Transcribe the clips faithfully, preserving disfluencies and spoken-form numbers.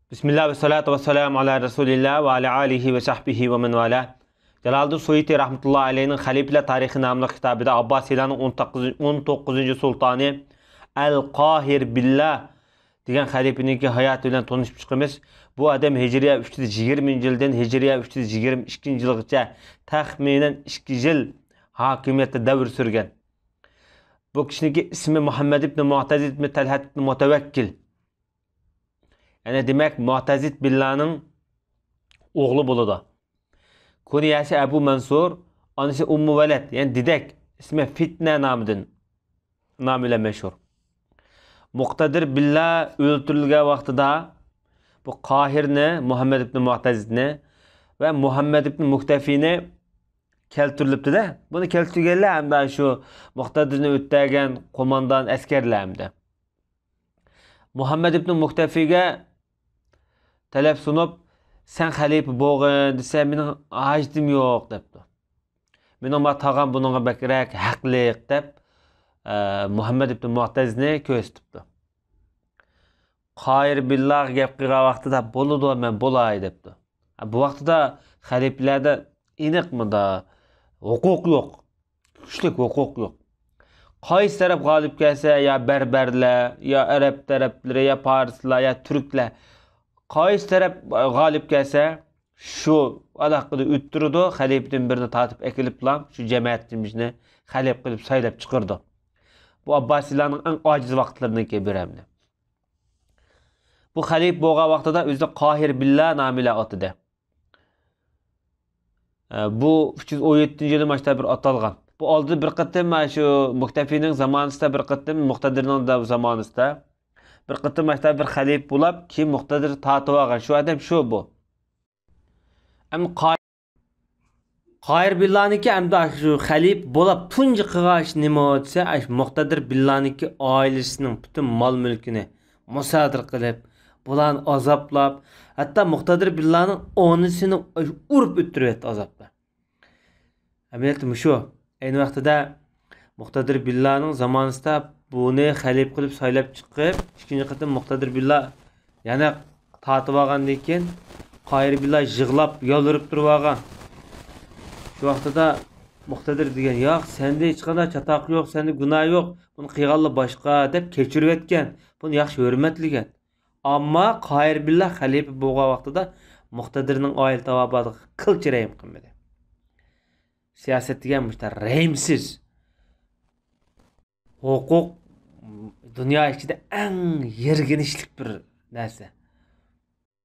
بىسمىللا ۋەسسالاتۇ ۋەسسالامۇ ئالا رەسۇلىللا ۋە ئالا ئالىھى ۋە سەھبىھى ۋە مەن ۋالا. جالالىددىن سۇيۇتى رەھمەتۇللا ئەلەيھىنىڭ خەلىپىلەر تارىخى ناملىق كىتابىدا ئابباسىيلارنىڭ ئون توققۇزىنچى، ئون توققۇزىنچى سۇلتانى ئەل قاھىر بىللا دېگەن خەلىپىنىڭكى ھاياتى بىلەن تونۇشۇپ چىقىمىز. بۇ ئادەم ھىجرىيە ئۈچ يۈز يىگىرمىنچى يىلدىن ھىجرىيە ئۈچ يۈز يىگىرمە ئىككىنچى يىلغىچە تەخمىنەن ئىككى يىل ھاكىمىيەتتە دەۋر سۈرگەن. بۇ كىشىنىڭكى ئىسمى مۇھەممەد ئىبن مۇئتەز ئىبن تەلھەت ئىبن مۇتەۋەككىل. يەنى دېمەك، مۇئتەزىت بىللانىڭ ئوغلى بولىدۇ. كۇنيەسى ئەبۇ مەنسۇر، ئانىسى ئۇممۇ ۋەلەد، يەنى دېدەك، ئىسمى فىتنە نامىدىن، نامى بىلەن مەشھۇر. مۇقتەدىر بىللا ئۆلتۈرۈلگەن ۋاقتىدا بۇ قاھىرنى، مۇھەممەد ئىبن مۇئتەزىتنى ۋە مۇھەممەد ئىبن مۇكتەفىنى كەلتۈرۈلۈپتۇ-دە. بۇنى كەلتۈرگەنلەر ھەمدە شۇ مۇقتەدىرنى ئۆلتۈرگەن قوماندان ئەسكەرلەر ھەمدە. مۇھەممەد ئىبن مۇكتەفىگە تەلەپ سۇنۇپ، سەن خەلىپە بولغىن دېسە، مېنىڭ ھاجىتىم يوق دەپتۇ. مېنىڭ ما تاغام بۇنىڭغا بەكرەك ھەقلىق دەپ، ئە، مۇھەممەد ئىبن مۇئتەزنى كۆرسىتىپتۇ. قاھىر بىللاغا گەپ قىلغان ۋاقتىدا، بولىدۇ، مەن بولاي دەپتۇ. بۇ ۋاقتىدا خەلىپىلەردە ئېنىق مۇندا ھوقۇق يوق. كۈچلۈك ھوقۇق يوق. قايسى تەرەپ غالىب كەلسە، يا بەربەرلەر، يا ئەرەب تەرەپلىرى، يا پارسلار، يا تۈركلەر، قايسى تەرەپ غالىب كەلسە، شۇ ئالاقىدا ئۆتتۈرىدۇ، خەلىپىدىن بىرنى تارتىپ ئەكېلىپلا شۇ جەمەتىمىزنى خەلىپ قىلىپ سايلاپ چىقىرىدۇ. بۇ ئابباسىيلارنىڭ ئەڭ ئاجىز ۋاقىتلىرىنىڭكى بىرى ئەمدى. بۇ خەلىپە بولغان ۋاقتىدا ئۆزىنى قاھىر بىللا نامى بىلەن ئاتىدى. ئە، بۇ ئۈچ يۈز ئون يەتتىنچى يىلى ماشتا بىر ئاتالغان. بۇ ئالدىدا بىر قېتىم مانا شۇ مۇكتەفىنىڭ زامانىسىدا، بىر قېتىم مۇقتەدىرنىڭ دا زامانىسىدا بىر قېتىم ماشتا بىر خەلىپە بولاپ، كېيىن مۇقتەدىر تارتىۋالغان. شۇ ئادەم شۇ بۇ. ئەمما قا-، قاھىر بىللانىڭكى ئەمدى شۇ خەلىپە بولاپ تۇنجى قىلغان ئىشى نېمە دېسە، ئاشۇ مۇقتەدىر بىللانىڭكى ئائىلىسىنىڭ پۈتۈن مال مۈلكىنى مۇسادىرە قىلىپ، بۇلارنى ئازابلاپ، ھەتتا مۇقتەدىر بىللانىڭ ئانىسىنى ئۇرۇپ ئۆلتۈرۈۋەتتى ئازابتا. ئەمەلىيەتتە مۇشۇ. ئەينى ۋاقتىدا مۇقتەدىر بىللانىڭ زامانىسىدا بۇنى خەلىپە قىلىپ سايلاپ چىقىپ، ئىككىنچى قېتىم مۇقتەدىر بىللا يەنە تارتىۋالغاندىن كېيىن، قاھىر بىللا يىغلاپ، يالۋۇرۇپ تۇرۇۋالغان. شۇ ۋاقتىدا مۇقتەدىر دېگەن، ياق، سەندە ھېچقانداق چاتاق يوق، سەندە گۇناھ يوق، بۇنى قىلغانلار باشقا، دەپ كەچۈرۈۋەتكەن، بۇنى ياخشى ھۆرمەتلىگەن. ئەمما قاھىر بىللا خەلىپە بولغان ۋاقتىدا مۇقتەدىرنىڭ ئائىلە تاۋابىئاتىغا قىلچە رەھىم قىلمىدى. سىياسەت دېگەن مۇشۇنداق رەھىمسىز. ھوقۇق دۇنيا ئىچىدە ئەڭ يىرگىنچلىك بىر نەرسە.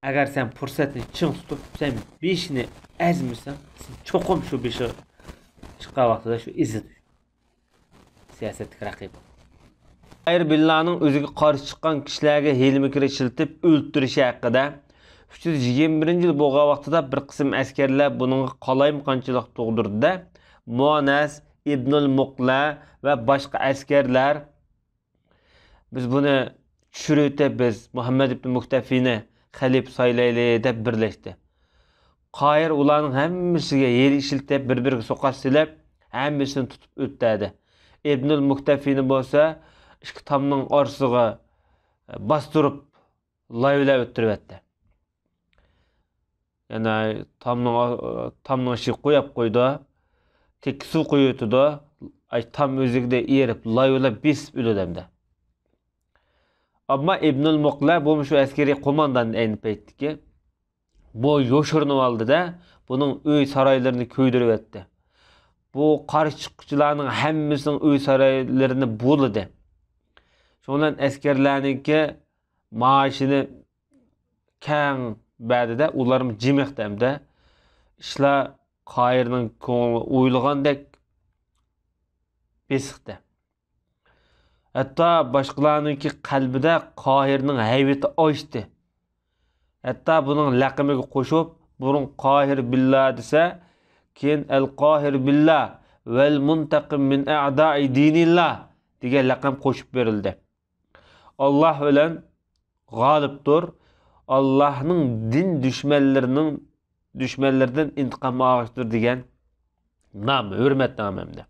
ئەگەر سەن پۇرسەتنى چىڭ تۇتۇپ، سەن بېشىنى ئەزمىسەڭ، سەن چوقۇم شۇ بېشى چىققان ۋاقتىدا شۇ ئېزىلىدۇ. سىياسەتتىكى رەقىب. قاھىر بىللانىڭ ئۆزىگە قارشى چىققان كىشىلەرگە ھىيلە-مىكىر ئىشلىتىپ ئۆلتۈرۈشى ھەققىدە ئۈچ يۈز يىگىرمە بىرىنچى يىل بولغان ۋاقتىدا بىر قىسىم ئەسكەرلەر بۇنىڭغا قالايمىقانچىلىق تۇغدۇردى-دە، مۇئانەس، ئىبنۇل مۇقلە ۋە باشقا ئەسكەرلەر، بىز بۇنى چۈشۈرۈۋېتىپ، بىز مۇھەممەد ئىبن مۇكتەفىنى خەلىپە سايلايلى، دەپ بىرلەشتى. قاھىر ئۇلارنىڭ ھەممىسىگە ھىيلە ئىشلىتىپ، بىر-بىرىگە سوقاش سېلىپ، ھەممىسىنى تۇتۇپ ئۆلتۈردى. ئىبنۇل مۇكتەفىنى بولسا ئىككى تامنىڭ ئارىسىغا باستۇرۇپ، لايۋىلەپ ئۆلتۈرۈۋەتتى. يەنى تامنىڭ، تامنىڭ ئىچىگە قويۇپ قويىدۇ. تېكى سۇ قۇيۇۋېتىدۇ. ئاي، تام ئۆزىگىدە ئېرىپ، لايۋىلاپ بېسىپ ئۆلىدۇ ئەمدى. ئەمما ئىبنۇل مۇقلە بۇمۇ شۇ ئەسكىرىي قوماندان ئەينى پەيتتىكى. بۇ يوشۇرۇنۇۋالدى-دە، بۇنىڭ ئۆي سارايلىرىنى كۆيدۈرۈۋەتتى. بۇ قارشى چىققۇچىلارنىڭ ھەممىسىنىڭ ئۆي سارايلىرىنى بۇلىدى. شۇنىڭ بىلەن ئەسكەرلەرنىڭكى مائاشىنى كەڭ بەردى-دە، ئۇلارمۇ جىمىقتى ھەمدە ئىشلار قاھىرنىڭ كۆڭلى ئويلىغاندەك بېسىقتى. ھەتتا باشقىلارنىڭكى قەلبىدە قاھىرنىڭ ھەيۋىتى ئاشتى. ھەتتا بۇنىڭ لەقىمىگە قوشۇپ، بۇرۇن قاھىر بىللا دېسە، كېيىن ئەل قاھىر بىللا ۋەل مۇنتەقىم مىن ئەئدائى دىنىللا دېگەن لەقەم قوشۇپ بېرىلدى. ئاللاھ بىلەن غالىپتۇر، ئاللاھنىڭ دىن دۈشمەنلىرىنىڭ، دۈشمەنلىرىدىن ئىنتىقام ئالغۇچىدۇر دېگەن نام، ھۆرمەت نامى ھەمدە.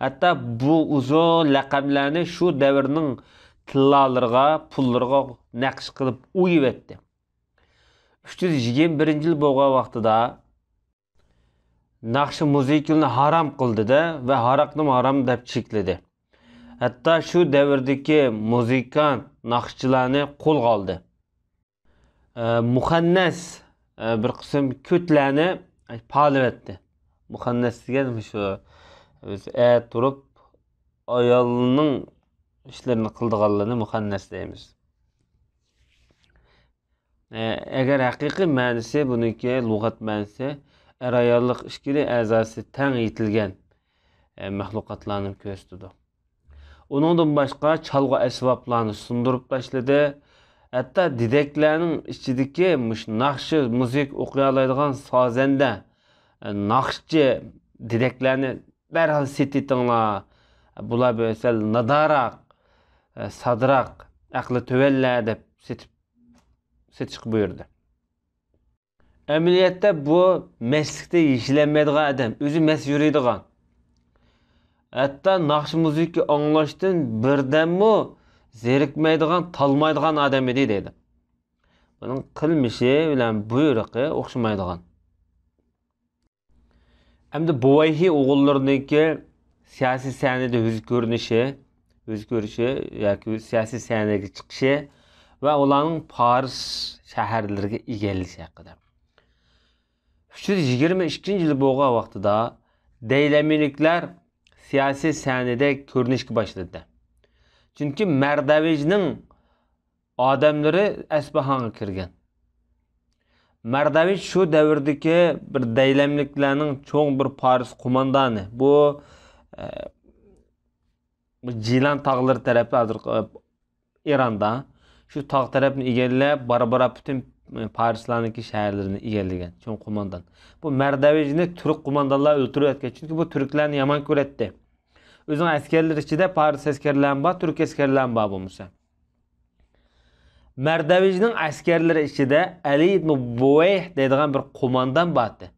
ھەتتا بۇ ئۇزۇن لەقەملەرنى شۇ دەۋرنىڭ تىللالىرىغا، پۇللىرىغا نەقىش قىلىپ ئويۇۋەتتى. ئۈچ يۈز يىگىرمە بىرىنچى يىل بولغان ۋاقتىدا ناخشا مۇزىكىنى ھارام قىلدى-دە ۋە ھاراقنىمۇ ھارام دەپ چەكلىدى. ھەتتا شۇ دەۋردىكى مۇزىكانت ناخشىچىلارنى قولغا ئالدى. ئە، مۇخەننەس، ئە، بىر قىسىم كۆتلەرنى پالىۋەتتى. مۇخەننەس دېگەن مۇشۇ بىز ئەر تۇرۇپ ئايالنىڭ ئىشلىرىنى قىلىدىغانلىرىنى مۇخەننەس دەيمىز. ئە، ئەگەر ھەقىقىي مەنىسى، بۇنىڭكى لۇغەت مەنىسى ئەر-ئاياللىق ئىككىلا ئەزاسى تەڭ يېتىلگەن، ئە، مەخلۇقاتلارنى كۆرسىتىدۇ. ئۇنىڭدىن باشقا چالغۇ ئەسۋابلارنى سۇندۇرۇپ تاشلىدى. ھەتتا دېدەكلەرنىڭ ئىچىدىكى مۇشۇ ناخشا، مۇزىكا ئوقۇيالايدىغان سازەندە، ئە، ناخشىچى دېدەكلەرنى دەرھال سېتىۋېتىڭلار. بۇلار بىر سەل نادانراق، ئە، سادىراق، ئەقلى تۆۋەنلەر دەپ سېتىپ، سېتىشقا بۇيرۇدى. ئەمەلىيەتتە بۇ مەستلىكتە يېشىلەلمەيدىغان ئادەم، ئۆزى مەست يۈرىدىغان، ھەتتا ناخشا مۇزىكا ئاڭلاشتىن بىردەممۇ زېرىكمەيدىغان، تالمايدىغان ئادەم ئىدى دەيدۇ. بۇنىڭ قىلمىشى بىلەن بۇيرۇقى ئوخشىمايدىغان. ئەمدى بوۋايھى ئوغۇللىرىنىڭكى سىياسىي سەھنىدە يۈز كۆرۈنۈشى، يۈز كۆرۈشى ياكى سىياسىي سەھنىگە چىقىشى ۋە ئۇلارنىڭ پارس شەھەرلىرىگە ئىگىلىشى ھەققىدە. ئۈچ يۈز يىگىرمە ئىككىنچى يىل بولغان ۋاقتىدا دەيلەمىلىكلەر سىياسىي سەھنىدە كۆرۈنۈشكە باشلىدى. چۈنكى مەردەۋىجنىڭ ئادەملىرى ئەسپەھانغا كىرگەن. مەردەۋىج شۇ دەۋردىكى بىر دەيلەملىكلەرنىڭ چوڭ بىر پارس قوماندانى. بۇ، ئە، بۇ جىلان تاغلىرى تەرەپى ھازىر، ئە، ئىراندا. شۇ تاغ تەرەپنى ئىگىلەپ، بارا-بارا پۈتۈن، ئە، پارسلارنىڭكى شەھەرلىرىنى ئىگىلىگەن چوڭ قوماندان. بۇ مەردەۋىجنى تۈرك قوماندانلار ئۆلتۈرۈۋەتكەن، چۈنكى بۇ تۈركلەرنى يامان كۆرەتتى. ئۆزىنىڭ ئەسكەرلىرى ئىچىدە پارس ئەسكەرلەرمۇ بار، تۈرك ئەسكەرلەرمۇ بار بولمىسا. مەردەۋىجنىڭ ئەسكەرلىرى ئىچىدە ئەلى ئىبنى بۇۋەيھ دەيدىغان بىر قوماندان بارتى.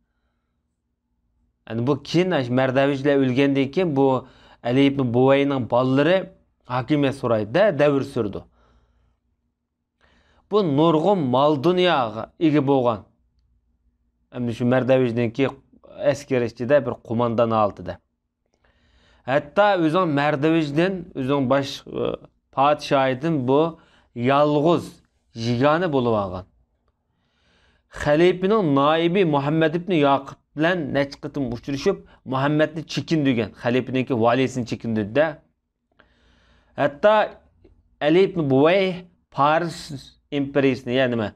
يەنى بۇ كېيىن، ئاشۇ مەردەۋىجلەر ئۆلگەندىن كېيىن بۇ ئەلى ئىبنى بۇۋەيھنىڭ بالىلىرى ھاكىمىيەت سورايدۇ، دەۋر سۈرىدۇ. بۇ نۇرغۇن مال-دۇنياغا ئىگە بولغان. ئەمدى شۇ مەردەۋىجنىڭكى ئەسكىرى ئىچىدە بىر قوماندان ھالىتىدە. ھەتتا ئۆزىنىڭ مەردەۋىجدىن، ئۆزىنىڭ باش، پادىشاھىدىن بۇ يالغۇز، يېگانە بولۇۋالغان. خەلىپىنىڭ نائىبى مۇھەممەد ئىبنى ياقۇپ بىلەن نەچچە قېتىم ئۇچرىشىپ، مۇھەممەدنى چېكىندۈرگەن، خەلىپىنىڭكى ۋالىسىنى چېكىندۈردى-دە. ھەتتا ئەلى ئىبنى بۇۋەيھ پارس ئىمپېرىيىسىنى، يەنى نېمە،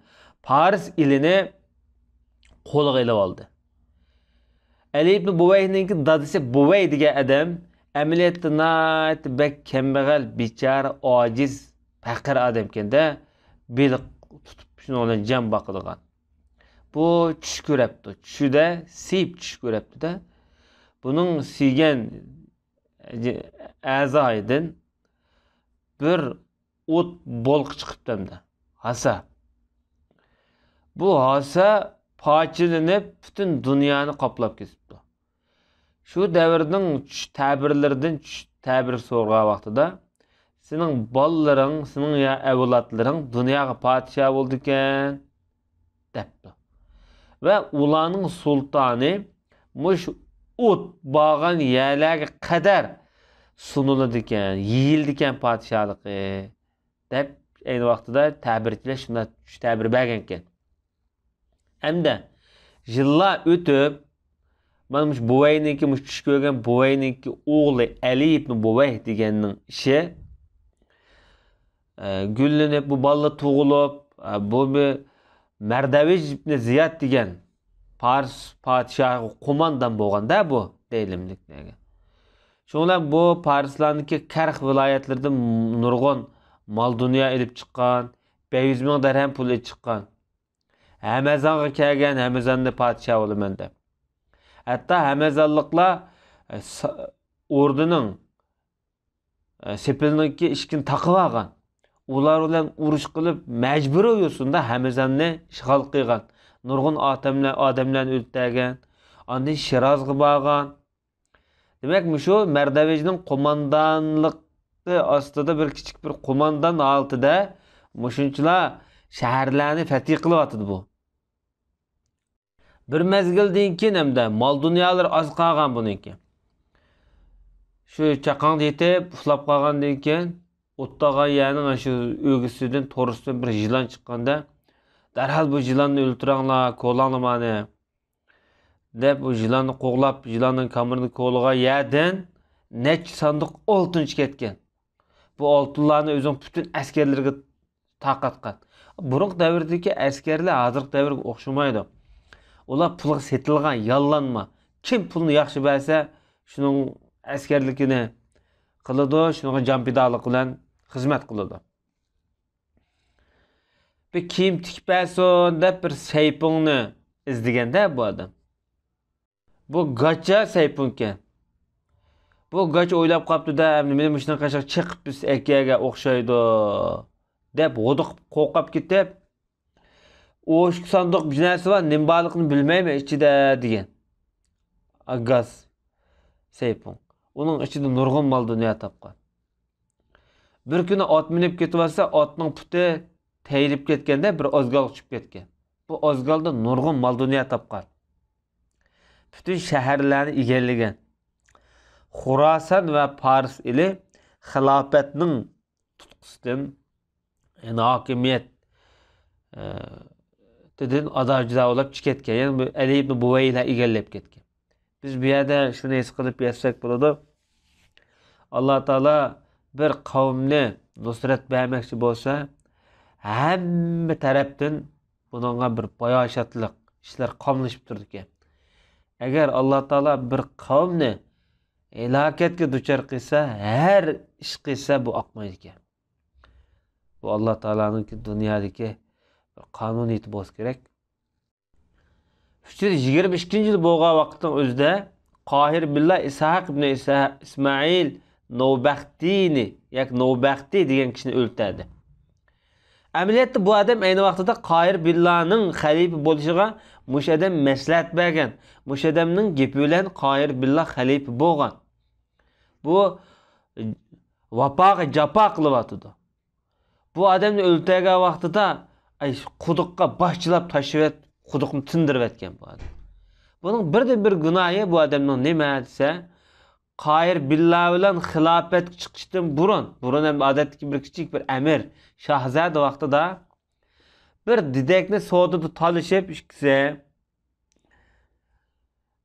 پارس ئېلىنى قولىغا ئېلىۋالدى. ئەلى ئىبنى بۇۋەيھنىڭكى دادىسى بۇۋەي دېگەن ئادەم ئەمەلىيەتتە ناھايىتى بەك كەمبەغەل، بىچارە، ئاجىز، پەقىر ئادەمكەن-دە، بېلىق تۇتۇپ، شۇنىڭ بىلەن جان باقىدىغان. بۇ چۈش كۆرەپتۇ. چۈشىدە سېيىپ چۈش كۆرەپتۇ-دە. بۇنىڭ سۆيگەن ئەزايىدىن بىر ئوت بولقا چىقىپتۇ ئەمدى. ھاسا. بۇ ھاسا پارچىلىنىپ، پۈتۈن دۇنيانى قاپلاپ كېتىپتۇ. شۇ دەۋرنىڭ چۈش تەبىرلىرىدىن چۈش تەبىر سورىغان ۋاقتىدا، «سېنىڭ بالىلىرىڭ، سېنىڭ يا ئەۋلادلىرىڭ دۇنياغا پادىشاھ بولىدىكەن» دەپتۇ. ۋە ئۇلارنىڭ سۇلتانى مۇشۇ ئوت بارغان يەرلەرگە قەدەر سۇنۇلىدىكەن، يېيىلىدىكەن پادىشاھلىقى، دەپ ئەينى ۋاقتىدا تەبىرچىلەر شۇنداق چۈش تەبىر بەرگەنكەن. ئەمدى يىللار ئۆتۈپ، مانا مۇشۇ بوۋاينىڭكى، مۇشۇ چۈش كۆرگەن بوۋاينىڭكى ئوغلى ئەلى ئىبنى بوۋاي دېگەننىڭ ئىشى، ئە، گۈللىنىپ، بۇ بالىلار تۇغۇلۇپ، ئە، بۇ بىر مەردەۋىج ئىبنى زىياد دېگەن پارس پادىشاھىغا قوماندان بولغان-دە بۇ دەيلىملىكلەرگە. شۇنىڭ بىلەن بۇ پارسلارنىڭكى كەرخ ۋىلايەتلىرىدىن نۇرغۇن مال-دۇنيا ئېلىپ چىققان، بەش يۈز مىڭ دەرھەم پۇل ئېلىپ چىققان. ھەمەزانغا كەلگەن، ھەمەزاننى پادىشاھ بولىمەن دەپ. ھەتتا ھەمەزانلىقلار، ئە، سا-، ئوردىنىڭ، ئە، سېپىلنىڭكى ئىشىكىنى تاقىۋالغان. ئۇلار بىلەن ئۇرۇش قىلىپ، مەجبۇرىي يوسۇندا ھەمەزاننى ئىشغال قىلغان. نۇرغۇن ئادەملەر، ئادەملەرنى ئۆلتۈرگەن. ئاندىن شىرازغا بارغان. دېمەك، مۇشۇ مەردەۋىجنىڭ قوماندانلىقى ئاستىدا بىر كىچىك بىر قوماندان ھالىتىدە مۇشۇنچىلا شەھەرلەرنى فەتھى قىلىۋاتىدۇ بۇ. بىر مەزگىلدىن كېيىن ھەمدە مال دۇنيالىرى ئاز قالغان بۇنىڭكى. شۇ چاقاڭدا يېتىپ ئۇخلاپ قالغاندىن كېيىن، ئوتتاغان يەرنىڭ شۇ ئۆگزىسىدىن، تورۇستىن بىر يىلان چىققاندا، دەرھال بۇ يىلاننى ئۆلتۈرۈڭلار، كولاڭلار مانى، دەپ، ئۇ يىلاننى قوغلاپ، يىلاننىڭ كامىرىنى كولىغان يەردىن نەچچە ساندۇق ئالتۇن چىقىپ كەتكەن. بۇ ئالتۇنلارنى ئۆزىنىڭ پۈتۈن ئەسكەرلىرىگە تارقاتقان. بۇرۇنقى دەۋردىكى ئەسكەرلەر ھازىرقى دەۋرگە ئوخشىمايدۇ. ئۇلار پۇلغا سېتىلغان، ياللانما. كىم پۇلنى ياخشى بەرسە، شۇنىڭ ئەسكەرلىكىنى قىلىدۇ، شۇنىڭغا جان پىدالىق بىلەن خىزمەت قىلىدۇ. بىر كىيىم تىكىپ بەرسۇن دەپ بىر سەيپۇڭنى ئىزدىگەندە بۇ ئادەم. بۇ گاچا سەيپۇڭكەن. بۇ گاچا ئويلاپ قاپتۇ-دە، ئەمدى مېنى مۇشۇنىڭ قېشىغا چېقىپ بىز ئەكىيەرگە ئوخشايدۇ، دەپ ھودۇقۇپ قورقۇپ كېتىپ، ئوشۇق ساندۇق بىر نەرسە بار، نېمە بارلىقىنى بىلمەيمەن ئىچىدە، دېگەن. ئاگاز سەيپۇڭ. ئۇنىڭ ئىچىدە نۇرغۇن مال دۇنيا تاپقان. بىر كۈنى ئات مىنىپ كېتىۋاتسا، ئاتنىڭ پۇتى تەيلىپ كەتكەندە، بىر ئازگالغا چۈشۈپ كەتكەن. بۇ ئازگالدا نۇرغۇن مال دۇنيا تاپقان. پۈتۈن شەھەرلەرنى ئىگىلىگەن. خۇراسان ۋە پارس ئېلى خىلاپەتنىڭ تۇتقۇسىدىن، يەنى ھاكىمىيەت، ئە، تىدىن ئادا-جۇدا بولۇپ چىقىپ كەتكەن. يەنى بۇ ئەلى ئىبنى بۇۋەيلە ئىگىلەپ كەتكەن. بىز بۇ يەردە شۇنى ھېس قىلىپ يەتسەك بولىدۇ. ئاللا تائالا بىر قەۋمنى نۇسرەت بەرمەكچى بولسا، ھەممە تەرەپتىن بۇنىڭغا بىر باياشاتلىق ئىشلار قاملىشىپ تۇرىدىكەن. ئەگەر ئاللا تائالا بىر قەۋمنى ھالاكەتكە دۇچار قىلسا، ھەر ئىش قىلسا، بۇ ئاقمايدىكەن. بۇ ئاللا تائالانىڭكى دۇنيادىكى بىر قانۇنىيىتى بولسا كېرەك. ئۈچ يۈز يىگىرمە ئىككىنچى يىل بولغان ۋاقىتنىڭ ئۆزىدە قاھىر بىللا ئىسھاق ئىبنى ئىسھا-، ئىسمائىل نوبەختىنى ياكى نوبەختى دېگەن كىشىنى ئۆلتۈردى. ئەمەلىيەتتە بۇ ئادەم ئەينى ۋاقتىدا قاھىر بىللانىڭ خەلىپە بولۇشىغا مۇشۇ ئادەم مەسلىھەت بەرگەن. مۇشۇ ئادەمنىڭ گېپى بىلەن قاھىر بىللا خەلىپە بولغان. بۇ ۋاپاغا جاپا قىلىۋاتىدۇ. بۇ ئادەمنى ئۆلتۈرگەن ۋاقتىدا، ئەي، قۇدۇققا باش چىلاپ تاشلىۋەت، قۇدۇقنى تىندۇرۇۋەتكەن بۇ ئادەم. بۇنىڭ بىردىنبىر گۇناھى بۇ ئادەمنىڭ نېمە دېسە، قاھىر بىللا بىلەن خىلاپەتكە چىقىشتىن بۇرۇن، بۇرۇن ھەم ئادەتتىكى بىر كىچىك بىر ئەمىر، شاھزادە ۋاقتىدا بىر دېدەكنى سودىدا تالىشىپ ئىككىسى،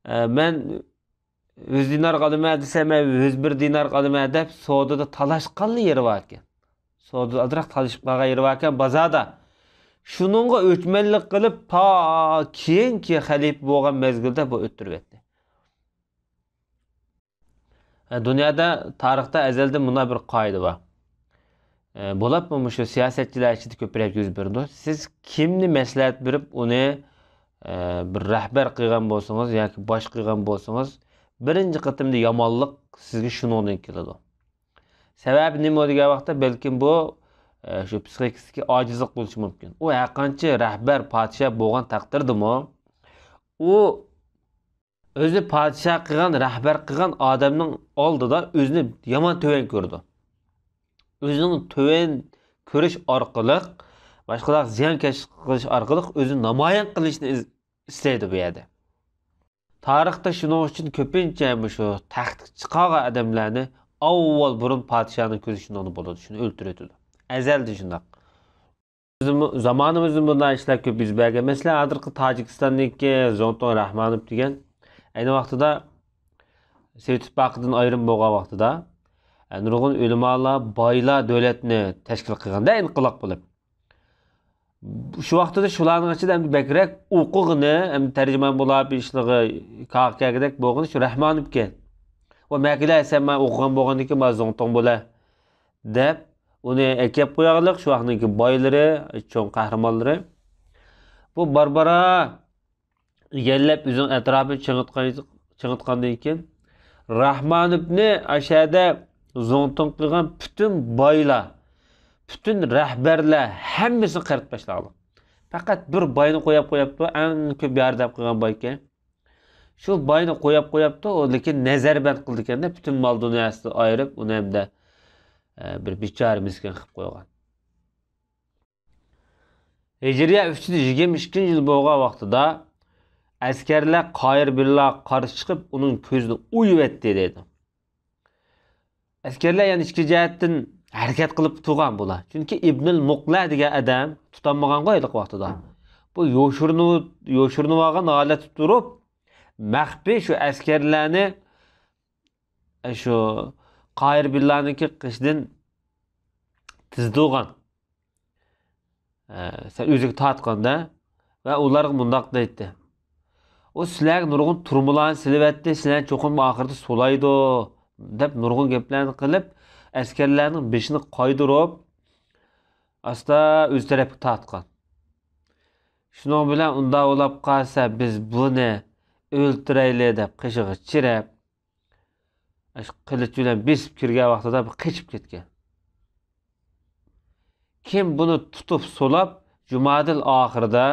ئە، مەن يۈز دىنارغا ئالىمەن دېسە، مەن يۈز بىر دىنارغا ئالىمەن دەپ سودىدا تالاشقانلا يېرى باركەن. سودىدا ئازراق تالىشىپ قالغان يېرى باركەن بازاردا. شۇنىڭغا ئۆچمەنلىك قىلىپ، تا كېيىنكى خەلىپە بولغان مەزگىلدە بۇ ئۆتتۈرۈۋەتتى. ھە، دۇنيادا تارىختا ئەزەلدىن مۇنداق بىر قائىدە بار. ئە، بولۇپمۇ مۇشۇ سىياسەتچىلەر ئىچىدە كۆپرەك يۈز بېرىدۇ. سىز كىمنى مەسلىھەت بېرىپ، ئۇنى، ئە، بىر رەھبەر قىلغان بولسىڭىز ياكى باش قىلغان بولسىڭىز، بىرىنچى قېتىمدا يامانلىق سىزگە شۇنىڭدىن كېلىدۇ. سەۋەبى نېمە دېگەن ۋاقىتتا، بەلكىم بۇ، ئە، شۇ پسىخىكىسىدىكى ئاجىزلىق بولۇشى مۇمكىن. ئۇ ھەرقانچە رەھبەر، پادىشاھ بولغان تەقدىردىمۇ، ئۇ ئۆزىنى پادىشاھ قىلغان، رەھبەر قىلغان ئادەمنىڭ ئالدىدا ئۆزىنى يامان تۆۋەن كۆرىدۇ. ئۆزىنىڭ تۆۋەن كۆرۈش ئارقىلىق، باشقىلارغا زىيانكەشلىك قىلىش ئارقىلىق ئۆزىنى نامايان قىلىشنى ئىز-، ئىستەيدۇ بۇ يەردە. تارىختا شۇنىڭ ئۈچۈن كۆپىنچە مۇشۇ تەختكە چىقارغان ئادەملەرنى ئاۋۋال بۇرۇن پادىشاھنىڭ كۆزى شۇنىڭدا بولىدۇ، شۇنى ئۆلتۈرۈۋېتىدۇ. ئەزەلدىن شۇنداق. زامانىمىزدا بۇنداق ئىشلار كۆپ يۈز بەرگەن. مەسىلەن، ھازىرقى تاجىكىستاندىكى زۇڭتۇڭ راخمانوف دېگەن، ئەينى ۋاقتىدا سوۋېت ئىتتىپاقىدىن ئايرىم بولغان ۋاقتىدا، نۇرغۇن ئۆلىمالار، بايلار دۆلەتنى تەشكىل قىلغاندا، ئىنقىلاب قىلىپ. شۇ ۋاقتىدا شۇلارنىڭ ئىچىدە ئەمدى بەكرەك ئوقۇغىنى، ئەمدى تەرجىمان بولاپ ئىشلىرىغا كاغا كەلگۈدەك بولغىنى شۇ راخمانوفكەن. ۋە مەكىلە سەن مانا ئوقۇغان بولغاندىكىن مانا زۇڭتۇڭ بولە دەپ، ئۇنى ئەكەپ قويغانلىق شۇ ۋاقىتنىڭكى بايلىرى، چوڭ قەھرىمانلىرى. بۇ بارا-بارا ئىگىلەپ، ئۆزىنىڭ ئەتراپىنى چىڭىتقان، چىڭىتقاندىن كېيىن، راخمانوفنى ئاشەدە زۇڭتۇڭ قىلغان پۈتۈن بايلار، پۈتۈن رەھبەرلەر ھەممىسىنى قىرىپ تاشلىغانلىق. پەقەت بىر باينى قويۇپ قويۇپتۇ، ئەڭ كۆپ ياردەم قىلغان بايكەن. شۇ باينى قويۇپ قويۇپتۇ، ئۇ لېكىن نەزەربەند قىلىدىكەندە، پۈتۈن مال دۇنياسىدىن ئايرىپ، ئۇنى ھەمدە، ئە، بىر بىچارە مىسكىن قىلىپ قويغان. ھىجرىيە ئۈچ يۈز يىگىرمە ئىككىنچى يىل بولغان ۋاقتىدا ئەسكەرلەر قاھىر بىللاغا قارشى چىقىپ، ئۇنىڭ كۆزىنى ئويۇۋەتتى دەيدۇ. ئەسكەرلەر يەنە ئىچكى جەھەتتىن ھەرىكەت قىلىپ تۇرغان بۇلار. چۈنكى ئىبنىل مۇقلە دېگەن ئادەم تۇتالمىغانغۇ ھېلىقى ۋاقتىدا. بۇ يوشۇرۇنۇپ، يوشۇرۇنۇۋالغان ھالەتتە تۇرۇپ، مەخپىي شۇ ئەسكەرلەرنى، ئە، شۇ قاھىر بىللانىڭكى قېشىدىن تىزدۇرغان. ئە، سەن ئۆزىگە تارتقاندا ۋە ئۇلارغا مۇنداق دەيتتى. ئۇ سىلەرگە نۇرغۇن تۈرمىلەرنى سېلىۋەتتى، سىلەرنى چوقۇم ئاخىرىدا سولايدۇ، دەپ نۇرغۇن گەپلەرنى قىلىپ، ئەسكەرلەرنىڭ بېشىنى قايدۇرۇپ، ئاستا ئۆز تەرەپكە تارتقان. شۇنىڭ بىلەن ئۇنداق بولاپ قالسا، بىز بۇنى ئۆلتۈرەيلى دەپ قېشىغا چىرەپ، ئاشۇ قىلىچ بىلەن بېسىپ كىرگەن ۋاقتىدا بۇ قېچىپ كەتكەن. كېيىن بۇنى تۇتۇپ سولاپ، جۇمادىل ئاخىرىدا،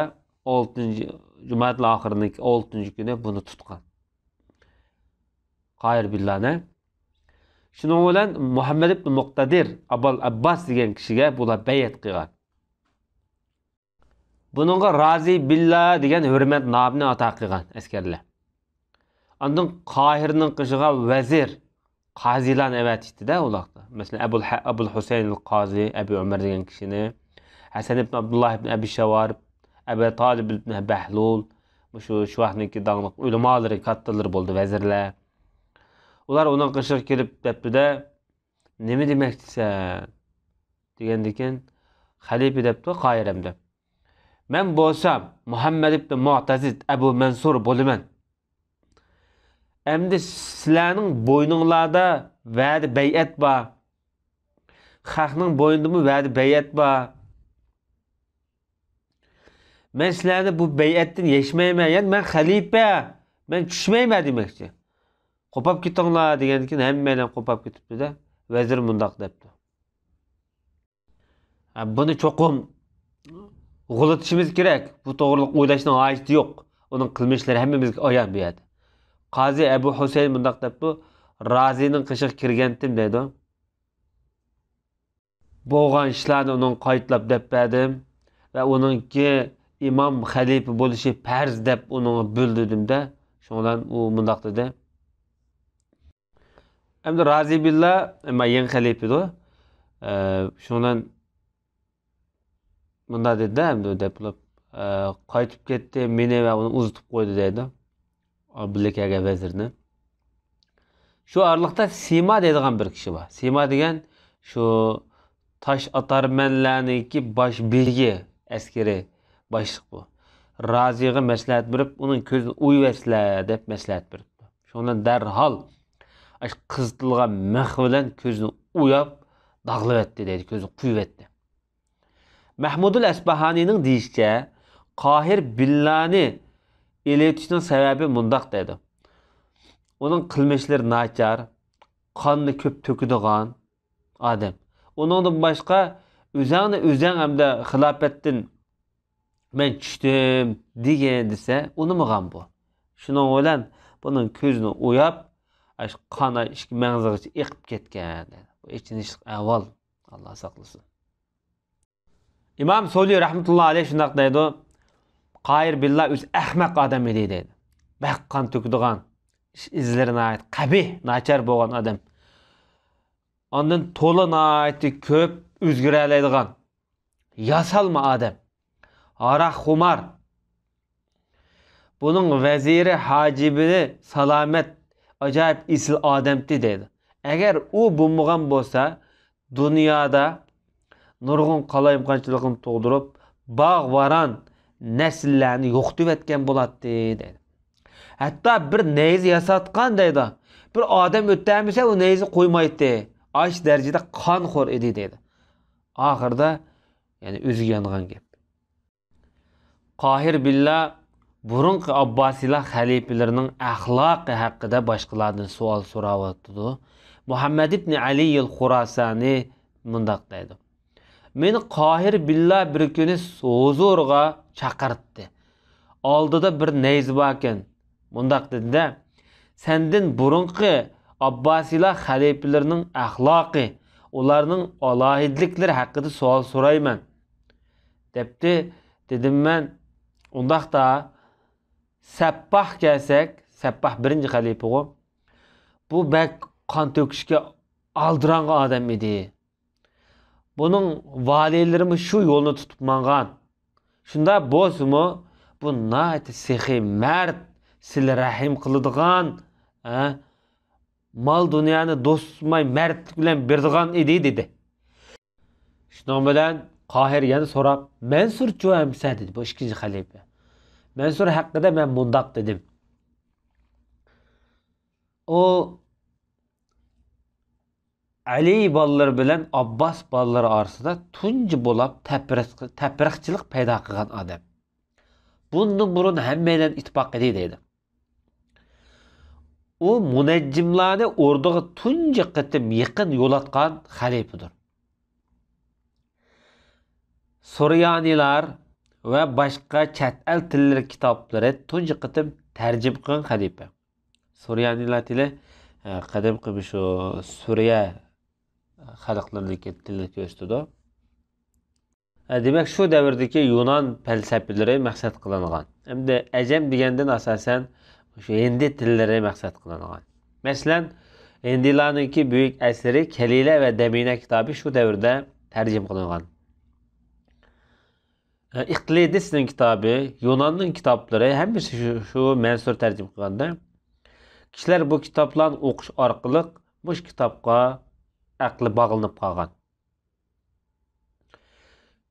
ئالتىنچى، جۇمادىل ئاخىرىنىڭ ئالتىنچى كۈنى بۇنى تۇتقان. قاھىر بىللانى. شۇنىڭ بىلەن مۇھەممەد ئىبن مۇقتەدىر، ئابۇل ئابباس دېگەن كىشىگە بۇلار بەيئەت قىلغان. بۇنىڭغا رازى بىللا دېگەن ھۆرمەت نامىنى ئاتا قىلغان ئەسكەرلەر. ئاندىن قاھىرنىڭ قېشىغا ۋەزىر، قازىلارنى ئەۋەتىشتى-دە ئۇ ۋاقىتتا. مەسىلەن، ئەبۇل ھە-، ئەبۇل ھۈسەيىن قازى، ئەبۇ ئۆمەر دېگەن كىشىنى، ھەسەن ئىبن ئابدۇللا ئىبن ئەبى شاۋار، ئەبا تالىب ئىبن بەھلۇل، مۇشۇ شۇ ۋاقىتنىڭكى داڭلىق ئۆلىمالىرى، كاتتىلىرى بولدى، ۋەزىرلەر. ئۇلار ئۇنىڭ قېشىغا كېلىپ دەپتۇ-دە، نېمە دېمەكچىسەن؟ دېگەندىكىن، خەلىپە دەپتۇ، قاھىر ئەمدى. مەن بولسام مۇھەممەد ئىبن مۇئتەزىد ئەبۇ مەنسۇر بولىمەن. ئەمدى سىلەرنىڭ بوينۇڭلاردا ۋەدە بەيئەت بار. خەقنىڭ بوينىدىمۇ ۋەدە بەيئەت بار. مەن سىلەرنى بۇ بەيئەتتىن يەشمەيمەن، يەنى مەن خەلىپە، مەن چۈشمەيمەن دېمەكچى. قوپاپ كېتىڭلار دېگەندىكىن ھەممەيلەن قوپاپ كېتىپتۇ-دە، ۋەزىر مۇنداق دەپتۇ. ھە، بۇنى چوقۇم غۇلىتىشىمىز كېرەك. بۇ توغرىلىق ئويلاشنىڭ ھاجىتى يوق. ئۇنىڭ قىلمىشلىرى ھەممىمىزگە ئايان بۇ يەردە. قازى ئەبۇ ھۈسەيىن مۇنداق دەپتۇ، رازىنىڭ قېشىغا كىرگەنتىم دەيدۇ. بولغان ئىشلارنى ئۇنىڭغا قايتىلاپ دەپ بەردىم ۋە ئۇنىڭكى ئىمام خەلىپە بولۇشى پەرز دەپ ئۇنىڭغا بىلدۈردۈم-دە. شۇنىڭ بىلەن ئۇ مۇنداق دېدى. ئەمدى رازى بىللا، ئەمما يېڭى خەلىپىدۇ. ئە، شۇنىڭ بىلەن مۇنداق دېدى-دە، ئەمدى دەپ بولۇپ، ئە، قايتىپ كەتتى، مېنى ۋە ئۇنى ئۇزىتىپ قويدى دەيدۇ. ئا، بىللە كەلگەن ۋەزىرنى. شۇ ئارىلىقتا سىما دەيدىغان بىر كىشى بار. سىما دېگەن شۇ تاش ئاتارمەنلەرنىڭكى باش بېگى، ئەسكىرىي باشلىق بۇ. رازىغا مەسلىھەت بېرىپ، ئۇنىڭ كۆزىنى ئويۇۋەتسىلە دەپ مەسلىھەت بېرىپتۇ. شۇنىڭ بىلەن دەرھال ئاشۇ قىزىتىلغان مىخ بىلەن كۆزىنى ئوياپ داغلىۋەتتى دەيدۇ، كۆزىنى قويۇۋەتتى. مەھمۇدۇل ئەسپاھانىنىڭ دېيىشىچە، قاھىر بىللانى ئېلىۋېتىشنىڭ سەۋەبى مۇنداق دەيدۇ. ئۇنىڭ قىلمىشلىرى ناچار، قاننى كۆپ تۆكىدىغان ئادەم. ئۇنىڭدىن باشقا ئۆزەڭنى ئۆزەڭ ھەمدە خىلاپەتتىن مەن چۈشتۈم دېگىن دېسە ئۇنىمىغان بۇ. شۇنىڭ بىلەن بۇنىڭ كۆزىنى ئوياپ، ئاشۇ قان ئىككى مەڭزىگىچە ئېقىپ كەتكەن. بۇ ئېچىنىشلىق ئەھۋال. ئاللا ساقلىسۇن. ئىمام سولى رەھمەتۇللا ئەلەيھ شۇنداق دەيدۇ، قاھىر بىللا ئۆزى ئەخمەق ئادەم ئىدى دەيدۇ. بەك قان تۆكىدىغان، ئىش ئىزلىرى ناھايىتى قەبىھ، ناچار بولغان ئادەم. ئاندىن تولا ناھايىتى كۆپ ئۆزگىرەلەيدىغان، ياسالما ئادەم. ھاراقخۇمار. بۇنىڭ ۋەزىرى ھاجىبى سالامەت، ئاجايىپ ئېسىل ئادەمتى دەيدۇ. ئەگەر ئۇ بولمىغان بولسا، دۇنيادا نۇرغۇن قالايمىقانچىلىقنى تۇغدۇرۇپ، باغ-ۋاران نەسىللەرنى يوقىتىۋەتكەن بولاتتى دەيدۇ. ھەتتا بىر نەيزە ياساتقان دەيدۇ. بىر ئادەم ئۆتەلمىسە، ئۇ نەيزە قويمايتتى. ئاشۇ دەرىجىدە قانخور ئىدى دەيدۇ. ئاخىرىدا، يەنى ئۆزىگە يانغان گەپ. قاھىر بىللا بۇرۇنقى ئابباسىيلار خەلىپىلىرىنىڭ ئەخلاقى ھەققىدە باشقىلاردىن سوئال سوراۋاتىدۇ. مۇھەممەد ئىبنى ئەلىيىل خۇراسانى مۇنداق دەيدۇ، مېنى قاھىر بىللا بىر كۈنى ھۇزۇرىغا چاقىرتتى. ئالدىدا بىر نەيزە باركەن، مۇنداق دېدى-دە، سەندىن بۇرۇنقى ئابباسىيلار خەلىپىلىرىنىڭ ئەخلاقى، ئۇلارنىڭ ئالاھىدىلىكلىرى ھەققىدە سوئال سورايمەن، دەپتۇ. دېدىم مەن، ئۇنداقتا، سەپپاھ كەلسەك، سەپپاھ بىرىنچى خەلىپىغۇ. بۇ بەك قان تۆكۈشكە ئالدىرانغان ئادەم ئىدى. بۇنىڭ ۋالىيلىرىمۇ شۇ يولنى تۇتۇپ ماڭغان. شۇنداق بولسىمۇ، بۇ ناھايىتى سېخىي مەرد، سىلە رەھىم قىلىدىغان، ھە، مال دۇنيانى دوستىماي مەردلىك بىلەن بېرىدىغان ئىدى، دېدى. شۇنىڭ بىلەن قاھىر يەنە سوراپ، مەنسۇرچۇ ئەمسە؟ دېدى بۇ ئىككىنچى خەلىپە. مەنسۇر ھەققىدە مەن مۇنداق دېدىم. ئۇ ئەلى بالىلىرى بىلەن ئابباس بالىلىرى ئارىسىدا تۇنجى بولاپ تەپرىق-، تەپرىقچىلىق پەيدا قىلغان ئادەم. بۇندىن بۇرۇن ھەممەيلەن ئىتتىپاق ئىدى دەيدۇ. ئۇ مۇنەججىملارنى ئوردىغا تۇنجى قېتىم يېقىن يولاتقان خەلىپىدۇر. سۇريانىلار ۋە باشقا چەت ئەل تىللىرى كىتابلىرى تۇنجى قېتىم تەرجىمە قىلغان خەلىپە. سۇريانىلار تىلى، ئە، قەدىمكى شۇ سۈرىيە خەلقلىرىنىڭكى تىلىنى كۆرسىتىدۇ. ئە، دېمەك، شۇ دەۋردىكى يۇنان پەلسەپىلىرى مەقسەت قىلىنغان. ئەمدى ئەجەم دېگەندىن ئاساسەن شۇ ھىندى تىللىرى مەقسەت قىلىنغان. مەسىلەن، ھىندىلارنىڭكى بۈيۈك ئەسىرى كەلىلە ۋە دەمىنە كىتابى شۇ دەۋردە تەرجىمە قىلىنغان. ئىقلىدىسنىڭ كىتابى، يۇناننىڭ كىتابلىرى ھەممىسى شۇ، شۇ مەنسۇر تەرجىمە قىلغاندا، كىشىلەر بۇ كىتابلارنى ئوقۇش ئارقىلىق مۇشۇ كىتابقا ئەقلى باغلىنىپ قالغان.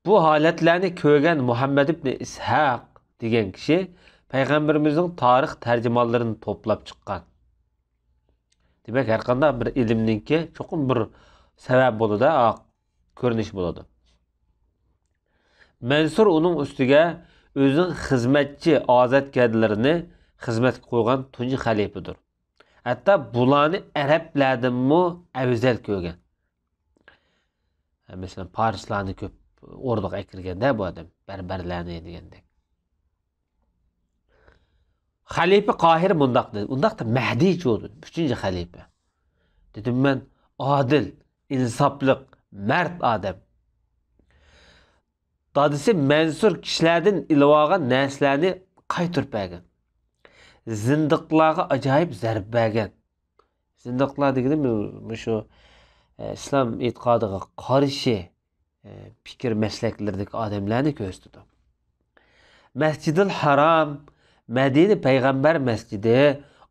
بۇ ھالەتلەرنى كۆرگەن مۇھەممەد ئىبنى ئىسھاق دېگەن كىشى پەيغەمبىرىمىزنىڭ تارىخ تەرجىمانلىرىنى توپلاپ چىققان. دېمەك، ھەرقانداق بىر ئىلىمنىڭكى چوقۇم بىر سەۋەب بولىدۇ، كۆرۈنۈش بولىدۇ. مەنسۇر ئۇنىڭ ئۈستىگە ئۆزىنىڭ خىزمەتچى ئازادكەرلىرىنى خىزمەتكە قويغان تۇنجى خەلىپىدۇر. ھەتتا بۇلارنى ئەرەبلەردىنمۇ ئەۋزەل كۆرگەن. مەسىلەن، پارسلارنى كۆپ ئوردىغا ئەكىرگەندە بۇ ئادەم، بەربەرلەرنى دېگەندەك. خەلىپە قاھىر مۇنداق دېدى، ئۇنداقتا مەھدىچۇ؟ دېدى، ئۈچىنچى خەلىپە. دېدىم مەن، ئادىل، ئىنساپلىق، مەرد ئادەم. دادىسى مەنسۇر كىشىلەردىن ئېلىۋالغان نەرسىلەرنى قايتۇرۇپ بەرگەن. زىندىقلارغا ئاجايىپ زەربە بەرگەن. زىندىقلار دېگىنى مۇ-، مۇشۇ، ئە، ئىسلام ئېتىقادىغا قارشى، ئە، پىكىر مەسلەكلىرىدىكى ئادەملەرنى كۆرسىتىدۇ. مەسجىدىل ھارام، مەدىنە پەيغەمبەر مەسجىدى،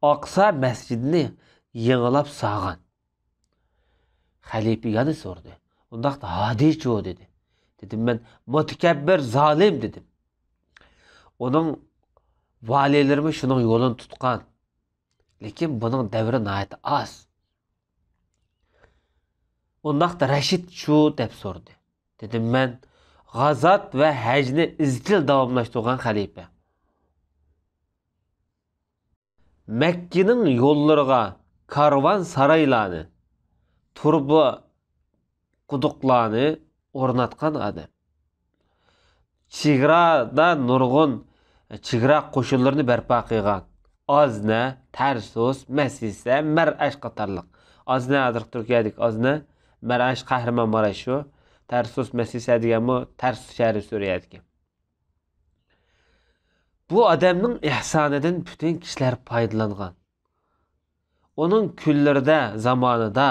ئاقسا مەسجىدىنى يېڭىلاپ سالغان. خەلىپە يەنە سورىدى. ئۇنداقتا ھادىچۇ؟ دېدى. دېدىم مەن، مۇتەكەببىر، زالىم، دېدىم. ئۇنىڭ ۋالىيلىرىمۇ شۇنىڭ يولىنى تۇتقان. لېكىن بۇنىڭ دەۋرى ناھايىتى ئاز. ئۇنداقتا رەشىدچۇ؟ دەپ سورىدى. دېدىم مەن، غازات ۋە ھەجنى ئىزچىل داۋاملاشتۇرغان خەلىپە. مەككىنىڭ يوللىرىغا كارۋان سارايلارنى، تۇرۇبا قۇدۇقلارنى ئورناتقان ئادەم. چېگرادا نۇرغۇن چېگرا قوشۇنلىرىنى بەرپا قىلغان. ئازنە، تەرسۇس، مەسىسە، مەرئەش قاتارلىق. ئازنە ھازىرقى تۈركىيەدىكى ئازنە، مەرئەش قەھرىمانماراش شۇ. تەرسۇس، مەسىسە دېگەنمۇ تەرسۇس شەھىرى سۈرىيەدىكى. بۇ ئادەمنىڭ ئېھسانىدىن پۈتۈن كىشىلەر پايدىلانغان. ئۇنىڭ كۈنلىرىدە، زامانىدا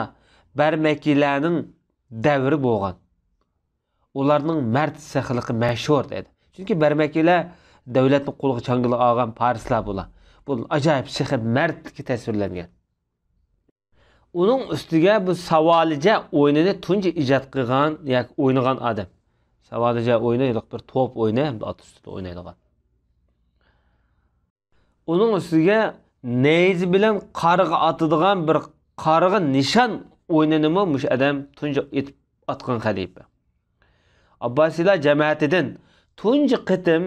بەرمەكىلەرنىڭ دەۋرى بولغان. ئۇلارنىڭ مەرد سېخىلىقى مەشھۇر دەيدۇ. چۈنكى بەرمەكىلەر دۆلەتنى قولىغا، چاڭگىلىغا ئالغان پارسلار بۇلار. بۇ ئاجايىپ سېخىي مەردلىكى تەسۋىرلەنگەن. ئۇنىڭ ئۈستىگە بۇ ساۋالىجە ئويۇنىنى تۇنجى ئىجاد قىلغان ياكى ئوينىغان ئادەم. ساۋالىجە ئويۇنى ھېلىقى بىر توپ ئويۇنى ھەمدە ئات ئۈستىدە ئوينايدىغان. ئۇنىڭ ئۈستىگە نەيزە بىلەن قارىغا ئاتىدىغان بىر قارىغا نىشان ئويۇنىنىمۇ مۇشۇ ئادەم تۇنجى ئېتىپ ئاتقان خەلىپە. ئابباسىيلار جەمەتىدىن تۇنجى قېتىم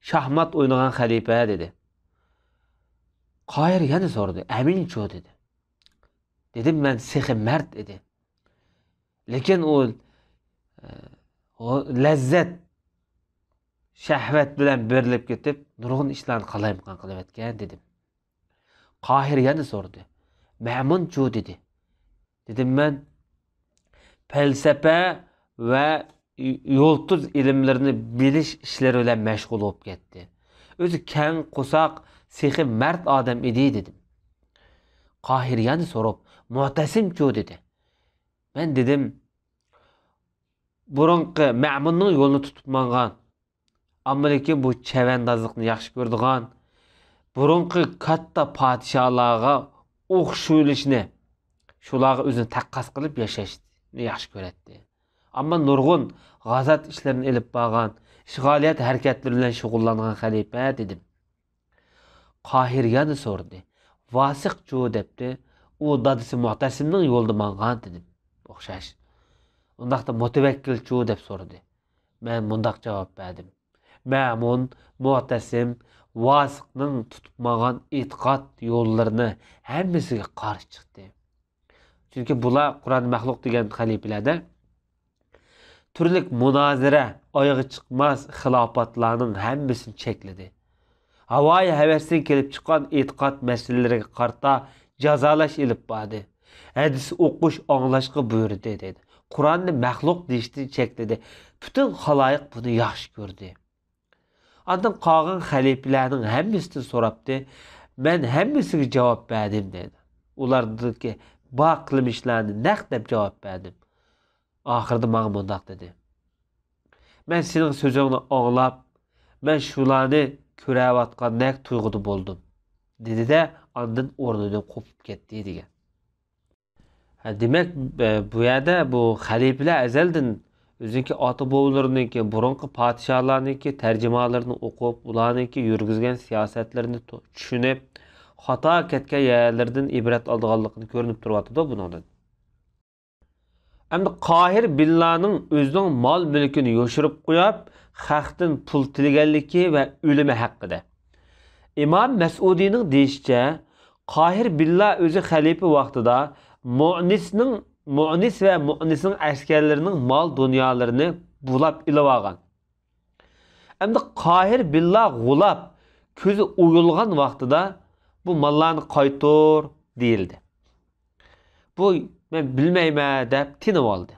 شاھمات ئوينىغان خەلىپە، دېدى. قاھىر يەنە سورىدى، ئەمىنچۇ؟ دېدى. دېدىم مەن، سېخىي مەرد ئىدى. لېكىن ئۇ، ئە، ئۇ لەززەت، شەھۋەت بىلەن بېرىلىپ كېتىپ، نۇرغۇن ئىشلارنى قالايمىقان قىلىۋەتكەن، دېدىم. قاھىر يەنە سورىدى. مەمۇنچۇ؟ دېدى. دېدىم مەن، پەلسەپە ۋە يۇلتۇز ئىلىملىرىنى بىلىش ئىشلىرى بىلەن مەشغۇل بولۇپ كەتتى. ئۆزى كەڭ قورساق، سېخىي مەرد ئادەم ئىدى، دېدىم. قاھىر يەنە سوراپ، مۇئتەسىمچۇ؟ دېدى. مەن دېدىم، بۇرۇنقى مەمۇننىڭ يولىنى تۇتۇپ ماڭغان، ئەمما لېكىن بۇ چەۋەندازلىقنى ياخشى كۆرىدىغان، بۇرۇنقى كاتتا پادىشاھلارغا ئوخشىۋېلىشنى، شۇلارغا ئۆزىنى تەققاس قىلىپ ياشاشنى ياخشى كۆرەتتى. ئەمما نۇرغۇن غازات ئىشلىرىنى ئېلىپ بارغان، ئىشغالىيەت ھەرىكەتلىرى بىلەن شۇغۇللانغان خەلىپە، دېدىم. قاھىر يەنە سورىدى. ۋاسىقچۇ؟ دەپتۇ. ئۇ دادىسى مۇئتەسىمنىڭ يولىدا ماڭغان، دېدىم. ئوخشاش. ئۇنداقتا مۇتەۋەككىلچۇ؟ دەپ سورىدى. مەن مۇنداق جاۋاب بەردىم. مەمۇن، مۇئتەسىم، ۋاسىقنىڭ تۇتۇپ ماڭغان ئېتىقاد يوللىرىنى ھەممىسىگە قارشى چىقتى. چۈنكى بۇلار قۇرئان مەخلۇق دېگەن خەلىپىلەردە تۈرلۈك مۇنازىرە، ئايىغى چىقماس خىلاپاتلارنىڭ ھەممىسىنى چەكلىدى. ھاۋايى ھەۋەستىن كېلىپ چىققان ئېتىقاد مەسىلىلىرىگە قارىتا جازالاش ئېلىپ باردى. ھەدىس ئوقۇش، ئاڭلاشقا بۇيرۇدى، دېدى. قۇرئاننى مەخلۇق دېيىشتىن چەكلىدى. پۈتۈن خالايىق بۇنى ياخشى كۆردى. ئاندىن قالغان خەلىپىلەرنىڭ ھەممىسىدىن سوراپتۇ. مەن ھەممىسىگە جاۋاب بەردىم، دېدى. ئۇلاردىكى بار قىلمىشلارنى نەق دەپ جاۋاب بەردىم. ئاخىرىدا ماڭا مۇنداق دېدى. مەن سېنىڭ سۆزۈڭنى ئاڭلاپ، مەن شۇلارنى كۆرەۋاتقاندەك تۇيغۇدا بولدۇم، دېدى-دە، ئاندىن ئورنىدىن قوپۇپ كەتتى، دېگەن. ھە، دېمەك، بۇ يەردە بۇ خەلىپىلەر ئەزەلدىن ئۆزىنىڭكى ئاتا-بوۋىلىرىنىڭكى، بۇرۇنقى پادىشاھلارنىڭكى تەرجىمىھالىرىنى ئوقۇپ، ئۇلارنىڭكى يۈرگۈزگەن سىياسەتلىرىنى تو-، چۈشىنىپ، خاتا كەتكەن يەرلىرىدىن ئىبرەت ئالىدىغانلىقىنى كۆرۈنۈپ تۇرۇۋاتىدۇ بۇنىڭدىن. ئەمدى قاھىر بىللانىڭ ئۆزىنىڭ مال-مۈلكىنى يوشۇرۇپ قويۇپ، خەقتىن پۇل تىلىگەنلىكى ۋە ئۆلۈمى ھەققىدە. ئىمام مەسئۇدىنىڭ دېيىشىچە، قاھىر بىللا ئۆزى خەلىپە ۋاقتىدا مۇئنىسنىڭ، مۇئنىس ۋە مۇئنىسنىڭ ئەسكەرلىرىنىڭ مال-دۇنيالىرىنى بۇلاپ ئېلىۋالغان. ئەمدى قاھىر بىللا غۇلاپ كۆزى ئويۇلغان ۋاقتىدا، بۇ ماللارنى قايتۇر دېيىلدى. بۇ مەن بىلمەيمەن دەپ تىنىۋالدى.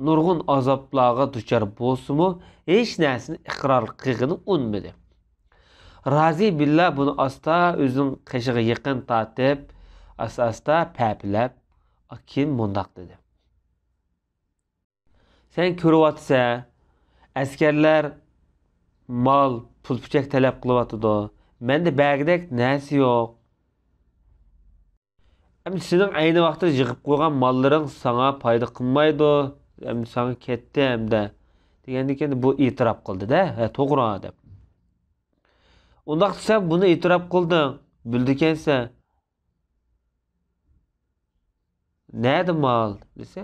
نۇرغۇن ئازابلارغا دۇچار بولسىمۇ، ھېچ نەرسىنى ئىقرار قىلغىنى ئۇنىمىدى. رازى بىللا بۇنى ئاستا ئۆزىنىڭ قېشىغا يېقىن تارتىپ، ئاستا-ئاستا پەپىلەپ، كېيىن مۇنداق دېدى. سەن كۆرۈۋاتىسەن، ئەسكەرلەر مال، پۇل-پۈچەك تەلەپ قىلىۋاتىدۇ. مەندە بەرگۈدەك نەرسە يوق. ئەمدى سېنىڭ ئەينى ۋاقىتتا يىغىپ قويغان ماللىرىڭ ساڭا پايدا قىلمايدۇ. ئەمدى ساڭا كەتتى ئەمدى. دېگەندىن كېيىن بۇ ئېتىراپ قىلدى-دە، ھە، توغرا دەپ. ئۇنداقتا سەن بۇنى ئېتىراپ قىلدىڭ، بىلىدىكەنسەن. نەدە مال دېسە،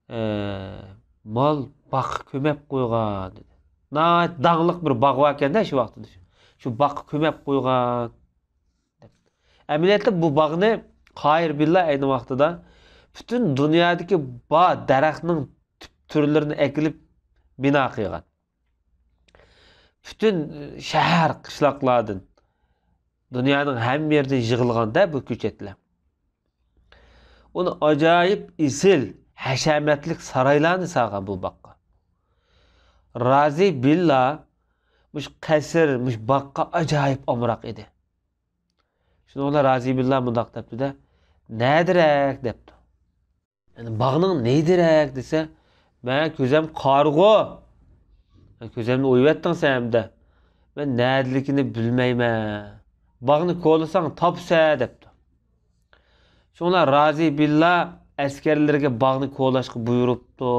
ئە، مال باغقا كۆمۈپ قويغان دېدى. ناھايىتى داڭلىق بىر باغ باركەن-دە شۇ ۋاقتىدا. شۇ باغقا كۆمۈپ قويغان. ئەمەلىيەتتە بۇ باغنى قاھىر بىللا ئەينى ۋاقتىدا پۈتۈن دۇنيادىكى بار دەرەخنىڭ تۈپ تۈرلىرىنى ئەكېلىپ بىنا قىلغان. پۈتۈن شەھەر، قىشلاقلاردىن، دۇنيانىڭ ھەممە يېرىدىن يىغىلغان-دە بۇ كۆچەتلەر. ئۇنى ئاجايىپ ئېسىل، ھەشەمەتلىك سارايلارنى سالغان بۇ باغقا. رازى بىللا مۇشۇ قەسىر، مۇشۇ باغقا ئاجايىپ ئامراق ئىدى. شۇنىڭ بىلەن رازى بىللا مۇنداق دەپتۇ-دە، نەدىرەك دەپتۇ. يەنى باغنىڭ نېيىدىرەك دېسە، مەن كۆزەم قارىغۇ. كۆزەمنى ئويۇۋەتتىڭ سەن ئەمدى. مەن نەدىلىكىنى بىلمەيمەن. باغنى كولىساڭ تاپىسەن دەپتۇ. شۇڭا رازى بىللا ئەسكەرلىرىگە باغنى كولاشقا بۇيرۇپتۇ.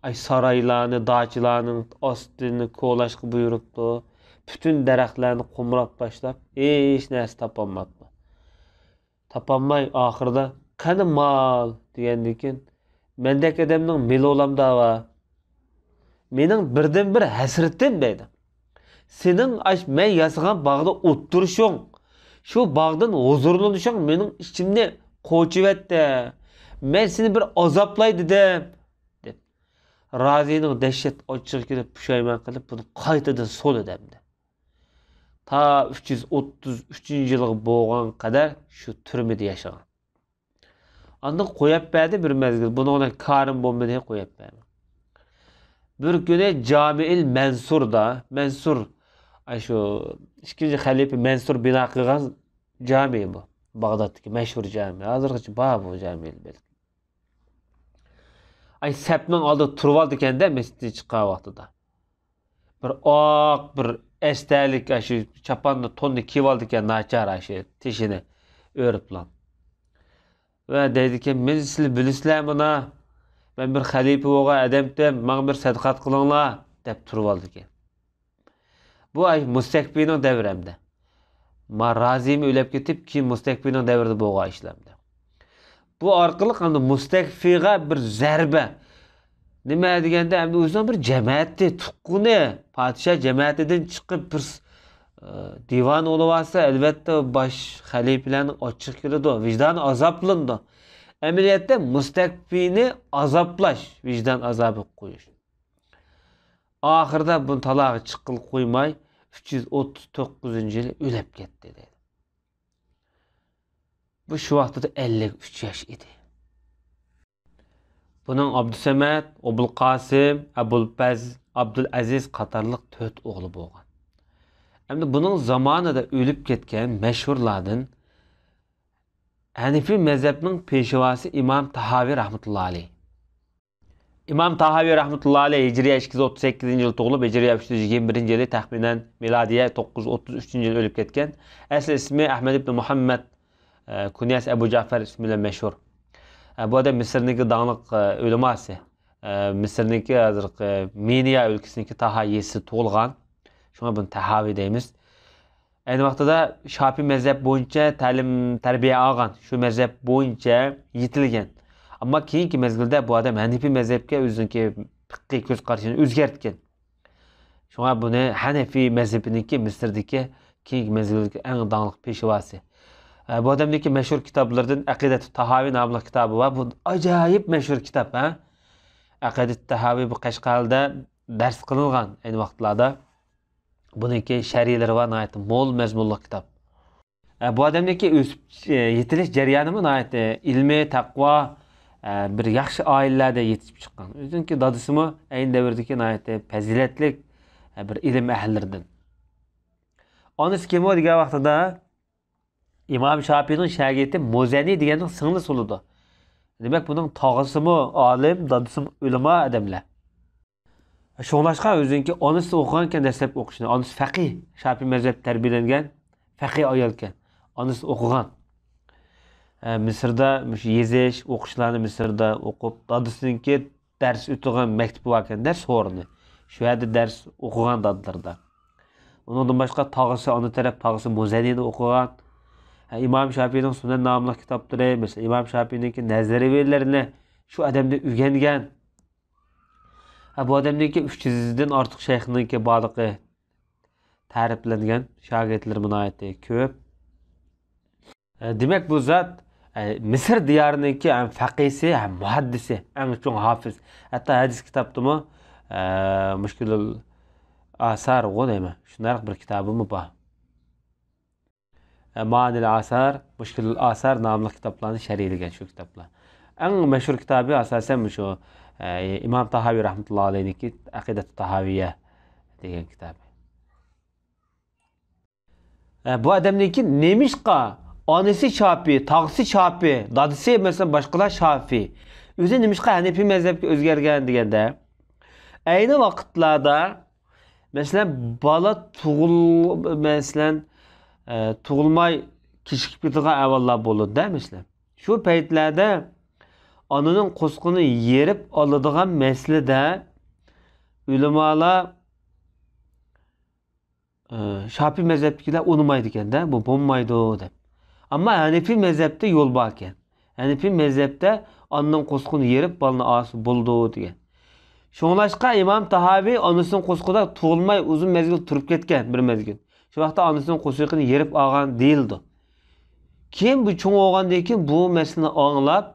ئاي سارايلارنى، داچىلارنىڭ ئاستىنى كولاشقا بۇيرۇپتۇ. پۈتۈن دەرەخلەرنى قومراپ باشلاپ، ھېچ نەرسە تاپالماپتۇ. تاپالماي ئاخىرىدا، قېنى مال دېگەندىن كېيىن، مەندەك ئادەمنىڭ مېلى ئۇلامدا بار. مېنىڭ بىردىنبىر ھەسرىتىم دەيدۇ. سېنىڭ ئاش مەن ياسىغان باغدا ئولتۇرۇشۇڭ، شۇ باغدىن ھۇزۇرلىنىشىڭ مېنىڭ ئىچىمنى قوچۇۋەتتى. مەن سېنى بىر ئازابلاي دېدىم، دەپ، رازىنىڭ دەھشەت ئاچچىقى كېلىپ پۇشايمان قىلىپ، بۇنى قايتىدىن سولىدى ئەمدى. تا ئۈچ يۈز ئوتتۇز ئۈچىنچى يىلغا بولغان قەدەر شۇ تۈرمىدە ياشىغان. ئاندىن قويۇپ بەردى بىر مەزگىل. بۇنىڭ بىلەن كارىم بولمىدى، قويۇپ بەردى. بىر كۈنى جامىئىل مەنسۇردا، مەنسۇر ئاشۇ ئىككىنچى خەلىپە مەنسۇر بىنا قىلغان جامى بۇ. باغدادتىكى مەشھۇر جامى. ھازىرغىچە بار بۇ جامى بەلكى. ئاي، سەپنىڭ ئالدىدا تۇرۇۋالىدىكەن-دە، مەسچىتتىن چىققان ۋاقتىدا. بىر ئاق، بىر ئەستەلىك، ئاشۇ چاپاننى، توننى كىيىۋالىدىكەن، ناچار، ئاشۇ تېشىنى ئۆرۈپلا. ۋە دەيدىكەن، مېنى سىلەر بىلىسىلەر مانا، مەن بىر خەلىپە بولغان ئادەمتىم، ماڭا بىر سەدىقات قىلىڭلار، دەپ تۇرۇۋالىدىكەن. بۇ ئاي مۇستەكپىنىڭ دەۋرى ئەمدى. ما رازىمۇ ئۆلۈپ كېتىپ، كېيىن مۇستەكپىنىڭ دەۋرىدە بولغان ئىشلار ئەمدى. بۇ ئارقىلىق ئەمدى مۇستەكپىغا بىر زەربە. نېمە دېگەندە، ئەمدى ئۆزىنىڭ بىر جەمەتى، تۇغقىنى، پادىشاھ جەمەتىدىن چىقىپ بىر، ئى، دىۋان بولۇۋالسا، ئەلۋەتتە باش خەلىپىلەرنىڭ ئاچچىقى كېلىدۇ، ۋىجدانى ئازابلىنىدۇ. ئەمەلىيەتتە مۇستەكپىنى ئازابلاش، ۋىجدان ئازابى قويۇش. ئاخىرىدا بۇنى تالاغا چىققىلى قويماي، ئۈچ يۈز ئوتتۇز توققۇزىنچى يىلى ئۆلۈپ كەتتى، دەيدۇ. بۇ شۇ ۋاقتىدا ئەللىك ئۈچ ياش ئىدى. بۇنىڭ ئابدۇسەمەت، ئوبۇلقاسىم، ئەبۇلپەز، ئابدۇلئەزىز قاتارلىق تۆت ئوغلى بولغان. ئەمدى بۇنىڭ زامانىدا ئۆلۈپ كەتكەن مەشھۇرلاردىن ھەنىفىي مەزھەپنىڭ پېشۋاسى ئىمام تاھاۋى رەھمەتۇللا ئەلەيھ. ئىمام تاھاۋى رەھمەتۇللا ئەلەيھ ھىجرىيە ئىككى يۈز ئوتتۇز سەككىزىنچى يىلى تۇغۇلۇپ، ھىجرىيە ئۈچ يۈز يىگىرمە بىرىنچى يىلى، تەخمىنەن مىلادىيە توققۇز يۈز ئوتتۇز ئۈچىنچى يىلى ئۆلۈپ كەتكەن. ئەسلى ئىسمى ئەھمەد ئىبن مۇھەممەد، ئە، كۇنيەسى ئەبۇ جەفەر ئىسمى بىلەن مەشھۇر. ئە، بۇ ئادەم مىسىرنىڭكى داڭلىق، ئە، ئۆلىماسى، ئە، مىسىرنىڭكى ھازىرقى مىنىيا ئۆلكىسىنىڭكى تاھا يېزىسىدا تۇغۇلغان. شۇڭا بۇنى تاھاۋى دەيمىز. ئەينى ۋاقتىدا شاپىي مەزھەپ بويىچە تەلىم-تەربىيە ئالغان، شۇ مەزھەپ بويىچە يېتىلگەن. ئەمما كېيىنكى مەزگىلدە بۇ ئادەم ھەنىفىي مەزھەپكە ئۆزىنىڭكى پىققىي كۆز قارىشىنى ئۆزگەرتكەن. شۇڭا بۇنى ھەنەفىي مەزھىپىنىڭكى مىسىردىكى كېيىنكى مەزگىلدىكى ئەڭ داڭلىق پېشۋاسى. ئە، بۇ ئادەمنىڭكى مەشھۇر كىتابلىرىدىن ئەقىدەتۇ تاھاۋى ناملىق كىتابى بار. بۇ ئاجايىپ مەشھۇر كىتاب، ھە؟ ئەقىدەتۇ تاھاۋى بۇ قەشقەردە دەرس قىلىنغان ئەينى ۋاقىتلاردا. بۇنىڭكى شەرھلىرى بار، ناھايىتى مول مەزمۇنلۇق كىتاب. ئە، بۇ ئادەمنىڭكى ئۆسۈپ، ئە، يېتىلىش جەريانىمۇ ناھايىتى ئىلمىي، تەقۋا، ئە، بىر ياخشى ئائىلىلەردە يېتىشىپ چىققان. ئۆزىنىڭكى دادىسىمۇ ئەينى دەۋردىكى ناھايىتى پەزىلەتلىك، ئە، بىر ئىلىم ئەھلىلىرىدىن. ئانىسى كىم ئۇ دېگەن ۋاقتىدا، ئىمام شاپىينىڭ شاگىرتى مۇزەنى دېگەننىڭ سىڭلىسى بولىدۇ. دېمەك، بۇنىڭ تاغىسىمۇ ئالىم، دادىسىمۇ ئۆلىما ئادەملەر. شۇڭلاشقا ئۆزىنىڭكى ئانىسى ئوقۇغانكەن دەسلەپكى ئوقۇشىنى. ئانىسى فەقىھ، شاپىي مەزھەپ تەربىيەلەنگەن فەقىھ ئايالكەن. ئانىسى ئوقۇغان. ئە، مىسىردا مۇشۇ يېزىش، ئوقۇشلارنى مىسىردا ئوقۇپ، دادىسىنىڭكى دەرس ئۆتىدىغان مەكتىپى باركەن، دەرس سورۇنى. شۇ يەردە دەرس ئوقۇغان دادىلىرىدا. ئۇنىڭدىن باشقا تاغىسى، ئانا تەرەپ تاغىسى مۇزەنىدە ئوقۇغان. ھە، ئىمام شاپىينىڭ سۇنەن ناملىق كىتابلىرى، مەسىلەن، ئىمام شاپىينىڭكى نەزەرىيلىرىنى شۇ ئادەمدىن ئۆگەنگەن. ھە، بۇ ئادەمنىڭكى ئۈچ يۈزدىن ئارتۇق شەيخنىڭكى بارلىقى تەرىپلەنگەن، شاگىرتلىرى ناھايىتى كۆپ. ئە، دېمەك، بۇ زات، ئە، مىسىر دىيارىنىڭكى ھەم فەقىسى، ھەم مۇھەددىسى، ئەڭ چوڭ ھافىز. ھەتتا ھەدىس كىتابتىمۇ، ئە، مۇشكىلۇل ئاسارغۇ دەيمەن، شۇنداق بىر كىتابىمۇ بار. ئە، مائانىل ئاسار، مۇشكىلۇل ئاسار ناملىق كىتابلارنى شەرھلىگەن شۇ كىتابلار. ئەڭ مەشھۇر كىتابى ئاساسەن مۇشۇ، ئە، ئىمام تاھاۋى رەھمەتۇللا ئەلەيھنىڭكى ئەقىدەتۇ تاھاۋىيە دېگەن كىتابى. ئە، بۇ ئادەمنىڭكى نېمىشقا ئانىسى شاپىي، تاغىسى شاپىي، دادىسى، مەسىلەن، باشقىلار شاپىي. ئۆزى نېمىشقا ھەنىپىي مەزھەپكە ئۆزگەرگەن دېگەندە، ئەينى ۋاقىتلاردا، مەسىلەن، بالا تۇغۇل-، مەسىلەن، ئە، تۇغۇلماي كېچىكىپ كېتىدىغان ئەھۋاللار بولىدۇ-دە، مەسىلەن. شۇ پەيتلەردە ئانىنىڭ قورسىقىنى يېرىپ ئالىدىغان مەسىلىدە ئۆلىمالار ئى، شاپىي مەزھەپتىكىلەر ئۇنىمايدىكەن-دە، بۇ بولمايدۇ دەپ. ئەمما ھەنىفىي مەزھەپتە يول باركەن. ھەنىفىي مەزھەپتە ئانىنىڭ قورسىقىنى يېرىپ، بالىنى ئالسا بولىدۇ دېگەن. شۇڭلاشقا ئىمام تاھاۋى ئانىسىنىڭ قورسىقىدا تۇغۇلماي ئۇزۇن مەزگىل تۇرۇپ كەتكەن، بىر مەزگىل. شۇ ۋاقىتتا ئانىسىنىڭ قورسىقىنى يېرىپ ئالغان دېيىلىدۇ. كېيىن بۇ چوڭ بولغاندىن كېيىن بۇ مەسىلىنى ئاڭلاپ،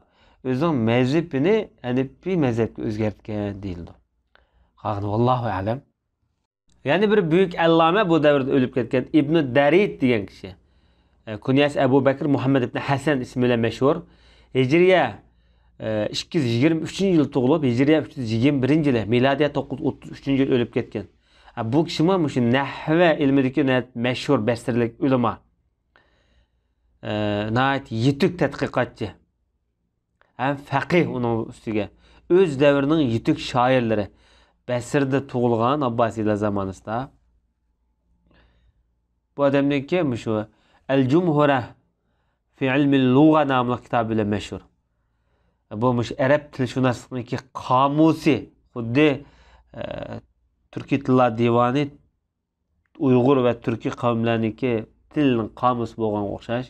ئۆزىنىڭ مەزھىپىنى ھەنىپىي مەزھەپكە ئۆزگەرتكەن دېيىلىدۇ. قالغىنى ۋاللاھۇ ئەلەم. يەنە بىر بۈيۈك ئەللامە، بۇ دەۋردە ئۆلۈپ كەتكەن ئىبنى دەرىد دېگەن كىشى. ئە، كۇنيەسى ئەبۇ بەكرى مۇھەممەد ئىبنى ھەسەن ئىسمى بىلەن مەشھۇر. ھىجرىيە، ئە، ئىككى يۈز يىگىرمە ئۈچىنچى يىلى تۇغۇلۇپ، ھىجرىيە ئۈچ يۈز يىگىرمە بىرىنچى يىلى، مىلادىيە توققۇز يۈز ئوتتۇز ئۈچىنچى يىلى ئۆلۈپ كەتكەن. ھە، بۇ كىشىمۇ مۇشۇ نەھۋە ئىلمىدىكى ناھايىتى مەشھۇر بەسرىلىك ئۆلىما. ئە، ناھايىتى يېتىك تەتقىقاتچى ھەم فەقىھ ئۇنىڭ ئۈستىگە. ئۆز دەۋرىنىڭ يېتىك شائىرلىرى. بەسرىدە تۇغۇلغان ئابباسىيلار زامانىسىدا. بۇ ئادەمنىڭكى مۇشۇ ئەل-جۇمھۇرە فى ئىلمىل لۇغە ناملىق كىتابى بىلەن مەشھۇر. بۇ مۇشۇ ئەرەب تىلشۇناسلىقنىڭكى قامۇسى، خۇددى، ئە، تۈركىي تىللار دىۋانى ئۇيغۇر ۋە تۈركىي قەۋملەرنىڭكى تىلىنىڭ قامۇسى بولغانغا ئوخشاش.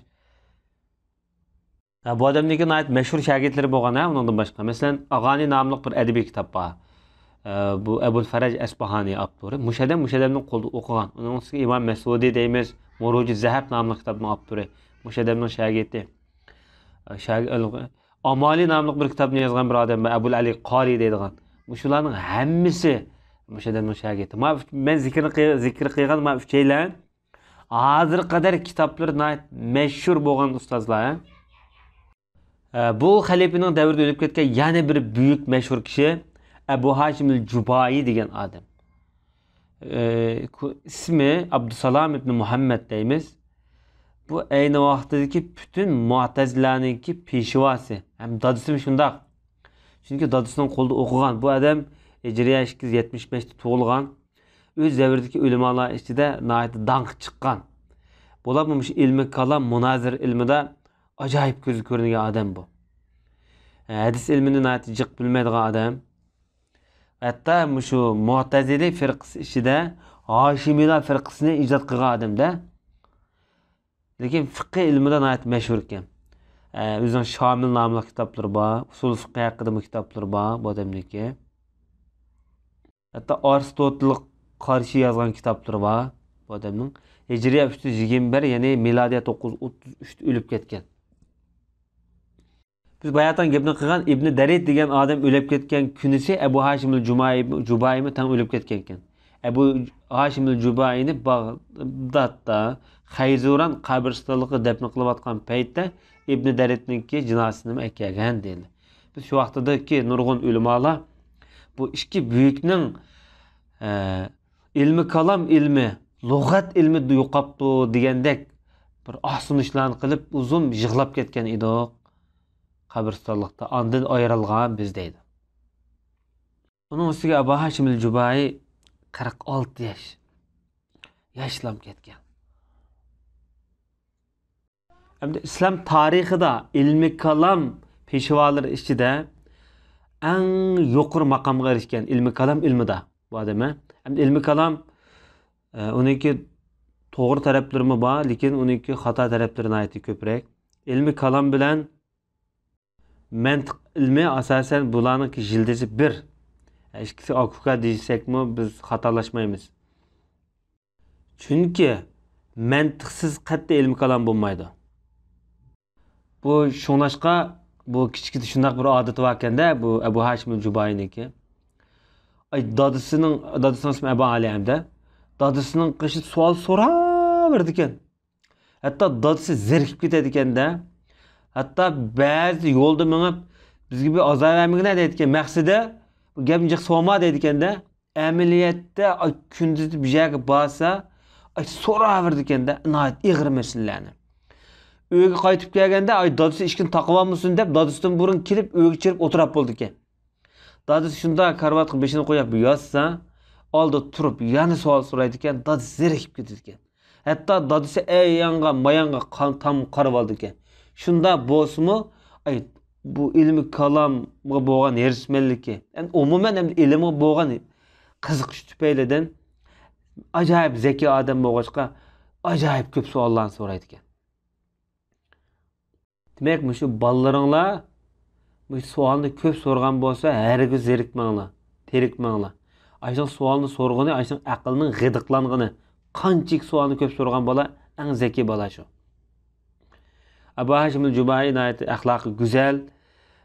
ھە، بۇ ئادەمنىڭكى ناھايىتى مەشھۇر شاگىرتلىرى بولغان، ھە، ئۇنىڭدىن باشقا. مەسىلەن، ئاغانى ناملىق بىر ئەدەبىي كىتاب بار. ئە، بۇ ئەبۇل فەرەج ئەسپاھانى ئاپتورى. مۇشۇ ئادەم، مۇشۇ ئادەمنىڭ قولىدا ئوقۇغان. ئۇنىڭ ئۈستىگە ئىمام مەسۇدى دەيمىز، مۇروجى زەھەب ناملىق كىتابنىڭ ئاپتورى. مۇشۇ ئادەمنىڭ شاگىرتى. ئە، شاگىر-، ئامالى ناملىق بىر كىتابنى يازغان بىر ئادەم بار، ئەبۇل ئەلى قارى دەيدىغان. مۇشۇلارنىڭ ھەممىسى مۇشۇ ئادەمنىڭ شاگىرتى. ما، مەن زىكىر قىل-، زىكىر قىلغان ما ئۈچەيلەن ھازىرغا قەدەر كىتابلىرى ناھايىتى مەشھۇر بولغان ئۇستازلار، ھە؟ ئە، بۇ خەلىپىنىڭ دەۋرىدە ئۆلۈپ كەتكەن يەنە بىر بۈيۈك مەشھۇر كىشى ئەبۇ ھاشىمىل جۇبائى دېگەن ئادەم. ئە، كۇ-، ئىسمى ئابدۇسالام ئىبنى مۇھەممەد دەيمىز. بۇ ئەينى ۋاقتىدىكى پۈتۈن مۇئتەزىلەنىڭكى پېشۋاسى ھەم دادىسىمۇ شۇنداق. چۈنكى دادىسىنىڭ قولىدا ئوقۇغان. بۇ ئادەم ھىجرىيە ئىككى يۈز يەتمىش بەشتە تۇغۇلغان. ئۆز دەۋرىدىكى ئۆلىمالار ئىچىدە ناھايىتى داڭقى چىققان. بولۇپمۇ مۇشۇ ئىلمىي كالام، مۇنازىرە ئىلمىدا ئاجايىپ كۆزگە كۆرۈنگەن ئادەم بۇ. ھەدىس ئىلمىنى ناھايىتى جىق بىلمەيدىغان ئادەم. ھەتتا مۇشۇ مۇئتەزىلە فىرقىسى ئىچىدە ھاشىمىيلار فىرقىسىنى ئىجاد قىلغان ئادەمدە. لېكىن فىقھى ئىلمىدا ناھايىتى مەشھۇر ئىكەن. ئە، ئۆزىنىڭ شامىل ناملىق كىتابلىرى بار، ئۇسۇل فىقھى ھەققىدىمۇ كىتابلىرى بار بۇ ئادەمنىڭكى. ھەتتا ئارستوتىلغا قارشى يازغان كىتابلىرى بار بۇ ئادەمنىڭ. ھىجرىيە ئۈچ يۈز يىگىرمە بىر، يەنى مىلادىيە توققۇز يۈز ئوتتۇز ئۈچتە ئۆلۈپ كەتكەن. بىز باياتان گەپنى قىلغان ئىبنى دەرىد دېگەن ئادەم ئۆلۈپ كەتكەن كۈنىسى ئەبۇ ھاشىمىل جۇمائى-، جۇبائىمۇ تەڭ ئۆلۈپ كەتكەنكەن. ئەبۇ ھاشىمىل جۇبائىنى باغدادتا خەيزۇران قەبرىستانلىقىغا دەپنە قىلىۋاتقان پەيتتە ئىبنى دەرىدنىڭكى جىنازىسىنىمۇ ئەكەلگەن دېيىلدى. بىز شۇ ۋاقتىدىكى نۇرغۇن ئۆلىمالار بۇ ئىككى بۈيۈكنىڭ، ئە، ئىلمى كالام ئىلمى، لۇغەت ئىلمى يوقاپتۇ دېگەندەك بىر ئاھسۇنۇشلارنى قىلىپ ئۇزۇن يىغلاپ كەتكەن ئىدۇق قەبرىستانلىقتا. ئاندىن ئايرىلغان بىز دەيدۇ. ئۇنىڭ ئۈستىگە ئەبۇ ھاشىمىل جۇبائى قىرىق ئالتە ياش. ياشلام كەتكەن. ئەمدى ئىسلام تارىخىدا ئىلمىي كالام پېشۋالىرى ئىچىدە ئەڭ يۇقىرى ماقامغا ئېرىشكەن ئىلمىي كالام ئىلمىدا بۇ ئادەم، ھە؟ ئەمدى ئىلمىي كالام، ئە، ئۇنىڭكى توغرا تەرەپلىرىمۇ بار، لېكىن ئۇنىڭكى خاتا تەرەپلىرى ناھايىتى كۆپرەك. ئىلمىي كالام بىلەن مەنتىق ئىلمى ئاساسەن بۇلارنىڭكى يىلتىزى بىر. ئىككىسى ئاكا-ئۇكا دېسەكمۇ بىز خاتالاشمايمىز. چۈنكى مەنتىقسىز قەتئىي ئىلمىي كالام بولمايدۇ. بۇ شۇڭلاشقا بۇ كىچىكىدە شۇنداق بىر ئادىتى باركەندە، بۇ ئەبۇ ھاشىم جۇبائىنىڭكى. ئاي، دادىسىنىڭ، دادىسىنىڭ ئىسمى ئەبۇ ئالى ھەمدە. دادىسىنىڭ قېشىدا سوئال سوراۋېرىدىكەن. ھەتتا دادىسى زېرىكىپ كېتىدىكەن-دە. ھەتتا بەزىدە يولدا مېڭىپ، «بىزگە بىر ئازار بەرمىگىنە» دەيدىكەن. مەقسىتى، «بۇ گەپنى جىق سورىما» دەيدىكەن-دە. ئەمەلىيەتتە، ئاي، كۈندۈزدە بىر يەرگە بارسا، ئاي، سوراۋېرىدىكەن-دە، ناھايىتى ئېغىر مەسىلىلەرنى. ئۆيگە قايتىپ كەلگەندە، ئاي، دادىسى ئىشىكنى تاقىۋالمىسۇن دەپ، دادىسىدىن بۇرۇن كېلىپ، ئۆيگە چىرىپ ئولتۇراپ بولىدىكەن. دادىسى شۇنداق كارىۋاتقا بېشىنى قويۇپ ياتسا، ئالدىدا تۇرۇپ يەنە سوئال سورايدىكەن، دادىسى زېرىكىپ كېتىدىكەن. ھەتتا دادىسى ئەييانغا مايانغا قان-، تام قارىۋالىدىكەن. شۇنداق بولسىمۇ، ئاي، بۇ ئىلمىي كالامغا بولغان ھېرىسمەنلىكى، ئەمدى ئومۇمەن ئەمدى ئىلىمغا بولغان قىزىقىش تۈپەيلىدىن ئاجايىپ زەكىي ئادەم بولغاچقا، ئاجايىپ كۆپ سوئاللارنى سورايدىكەن. دېمەك، مۇشۇ بالىلىرىڭلار مۇشۇ سوئالنى كۆپ سورىغان بولسا، ھەرگىز زېرىكمەڭلار، تېرىكمەڭلار. ئاشۇنىڭ سوئالنى سورىغىنى، ئاشۇنىڭ ئەقلىنىڭ غىدىقلانغىنى. قانچىلىك سوئالنى كۆپ سورىغان بالا، ئەڭ زەكىي بالا شۇ. ئەبۇ ھاشىمىل جۇبائى ناھايىتى ئەخلاقى گۈزەل،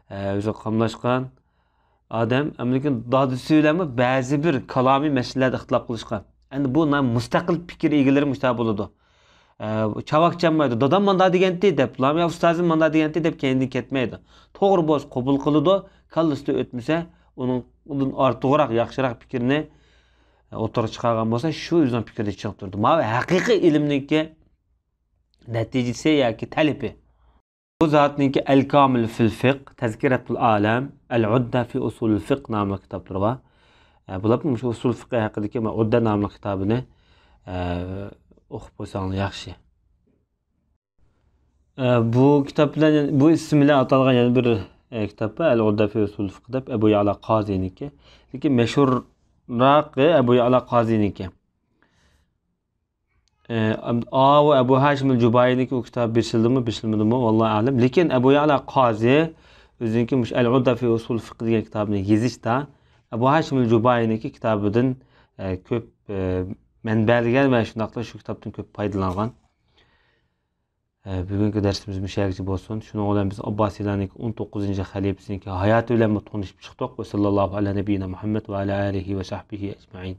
ئە، ئۆزى قاملاشقان ئادەم. ئەمدى لېكىن دادىسى بىلەنمۇ بەزى بىر كالامىي مەسىلىلەردە ئىختىلاپ قىلىشقان. ئەمدى بۇ نا-، مۇستەقىل پىكىر ئىگىلىرى مۇشۇنداق بولىدۇ. ئە، چاۋاك چالمايدۇ. «دادام مانداق دېگەنتى» دەپ، «يا ئۇستازىم مانداق دېگەنتى» دەپ كەينىدىن كەتمەيدۇ. توغرا بولسا قوبۇل قىلىدۇ، كاللىسىدىن ئۆتمىسە، ئۇنىڭدىن ئارتۇقراق، ياخشىراق پىكىرنى، ئوتتۇرىغا چىقارغان بولسا، شۇ ئۆزىنىڭ پىكرىدە چىڭ تۇرىدۇ. ماۋۇ ھەقىقىي ئىلىمنىڭكى نەتىجىسى ياكى تەلىپى. بۇ زاتنىڭكى ئەل كامىل فىل فىق، تەزكىرەتۇل ئالەم، ئەل ئۇددە فى ئۇسۇلىل فىق ناملىق كىتابلىرى بار. ئە، بۇلار مۇشۇ ئۇسۇل فىقى ھەققىدىكى ئۇددە ناملىق كىتابىنى، ئە، ئوقۇپ قويساڭلار ياخشى. ئە، بۇ كىتاب بىلەن، بۇ ئىسىم بىلەن ئاتالغان يەنە بىر، ئە، كىتاب بار، ئەل ئۇددە فى ئۇسۇل فىق دەپ، ئەبۇ يەئلا قازىنىڭكى. لېكىن مەشھۇرراقى ئەبۇ يەئلا قازىنىڭكى. ئە، ئاۋۇ ئەبۇ ھاشىم ئەل جۇبايىنىڭكى ئۇ كىتابى بېسىلدىمۇ، بېسىلمىدىمۇ، ۋاللاھۇ ئەلەم. لېكىن ئەبۇ يەئلا قازى ئۆزىنىڭكى مۇشۇ ئەل ئۇددە فى ئۇسۇل فىق دېگەن كىتابىنى يېزىشتا ئەبۇ ھاشىم ئەل جۇبايىنىڭكى كىتابىدىن، ئە، كۆپ، ئە، مەنبەلىگەن ۋە شۇنداقلا شۇ كىتابتىن كۆپ پايدىلانغان. ئە، بۈگۈنكى دەرسىمىز مۇشۇ يەرگىچە بولسۇن. شۇنىڭ بىلەن بىز ئابباسىيلارنىڭكى ئون توققۇزىنچى خەلىپىسىنىڭكى ھاياتى بىلەنمۇ تونۇشۇپ چىقتۇق. ۋە ساللاللاھۇ ئەلا نەبىييىنا مۇھەممەد ۋە ئەلا ئالىھى ۋە سەھبىھى ئەجمەئىن.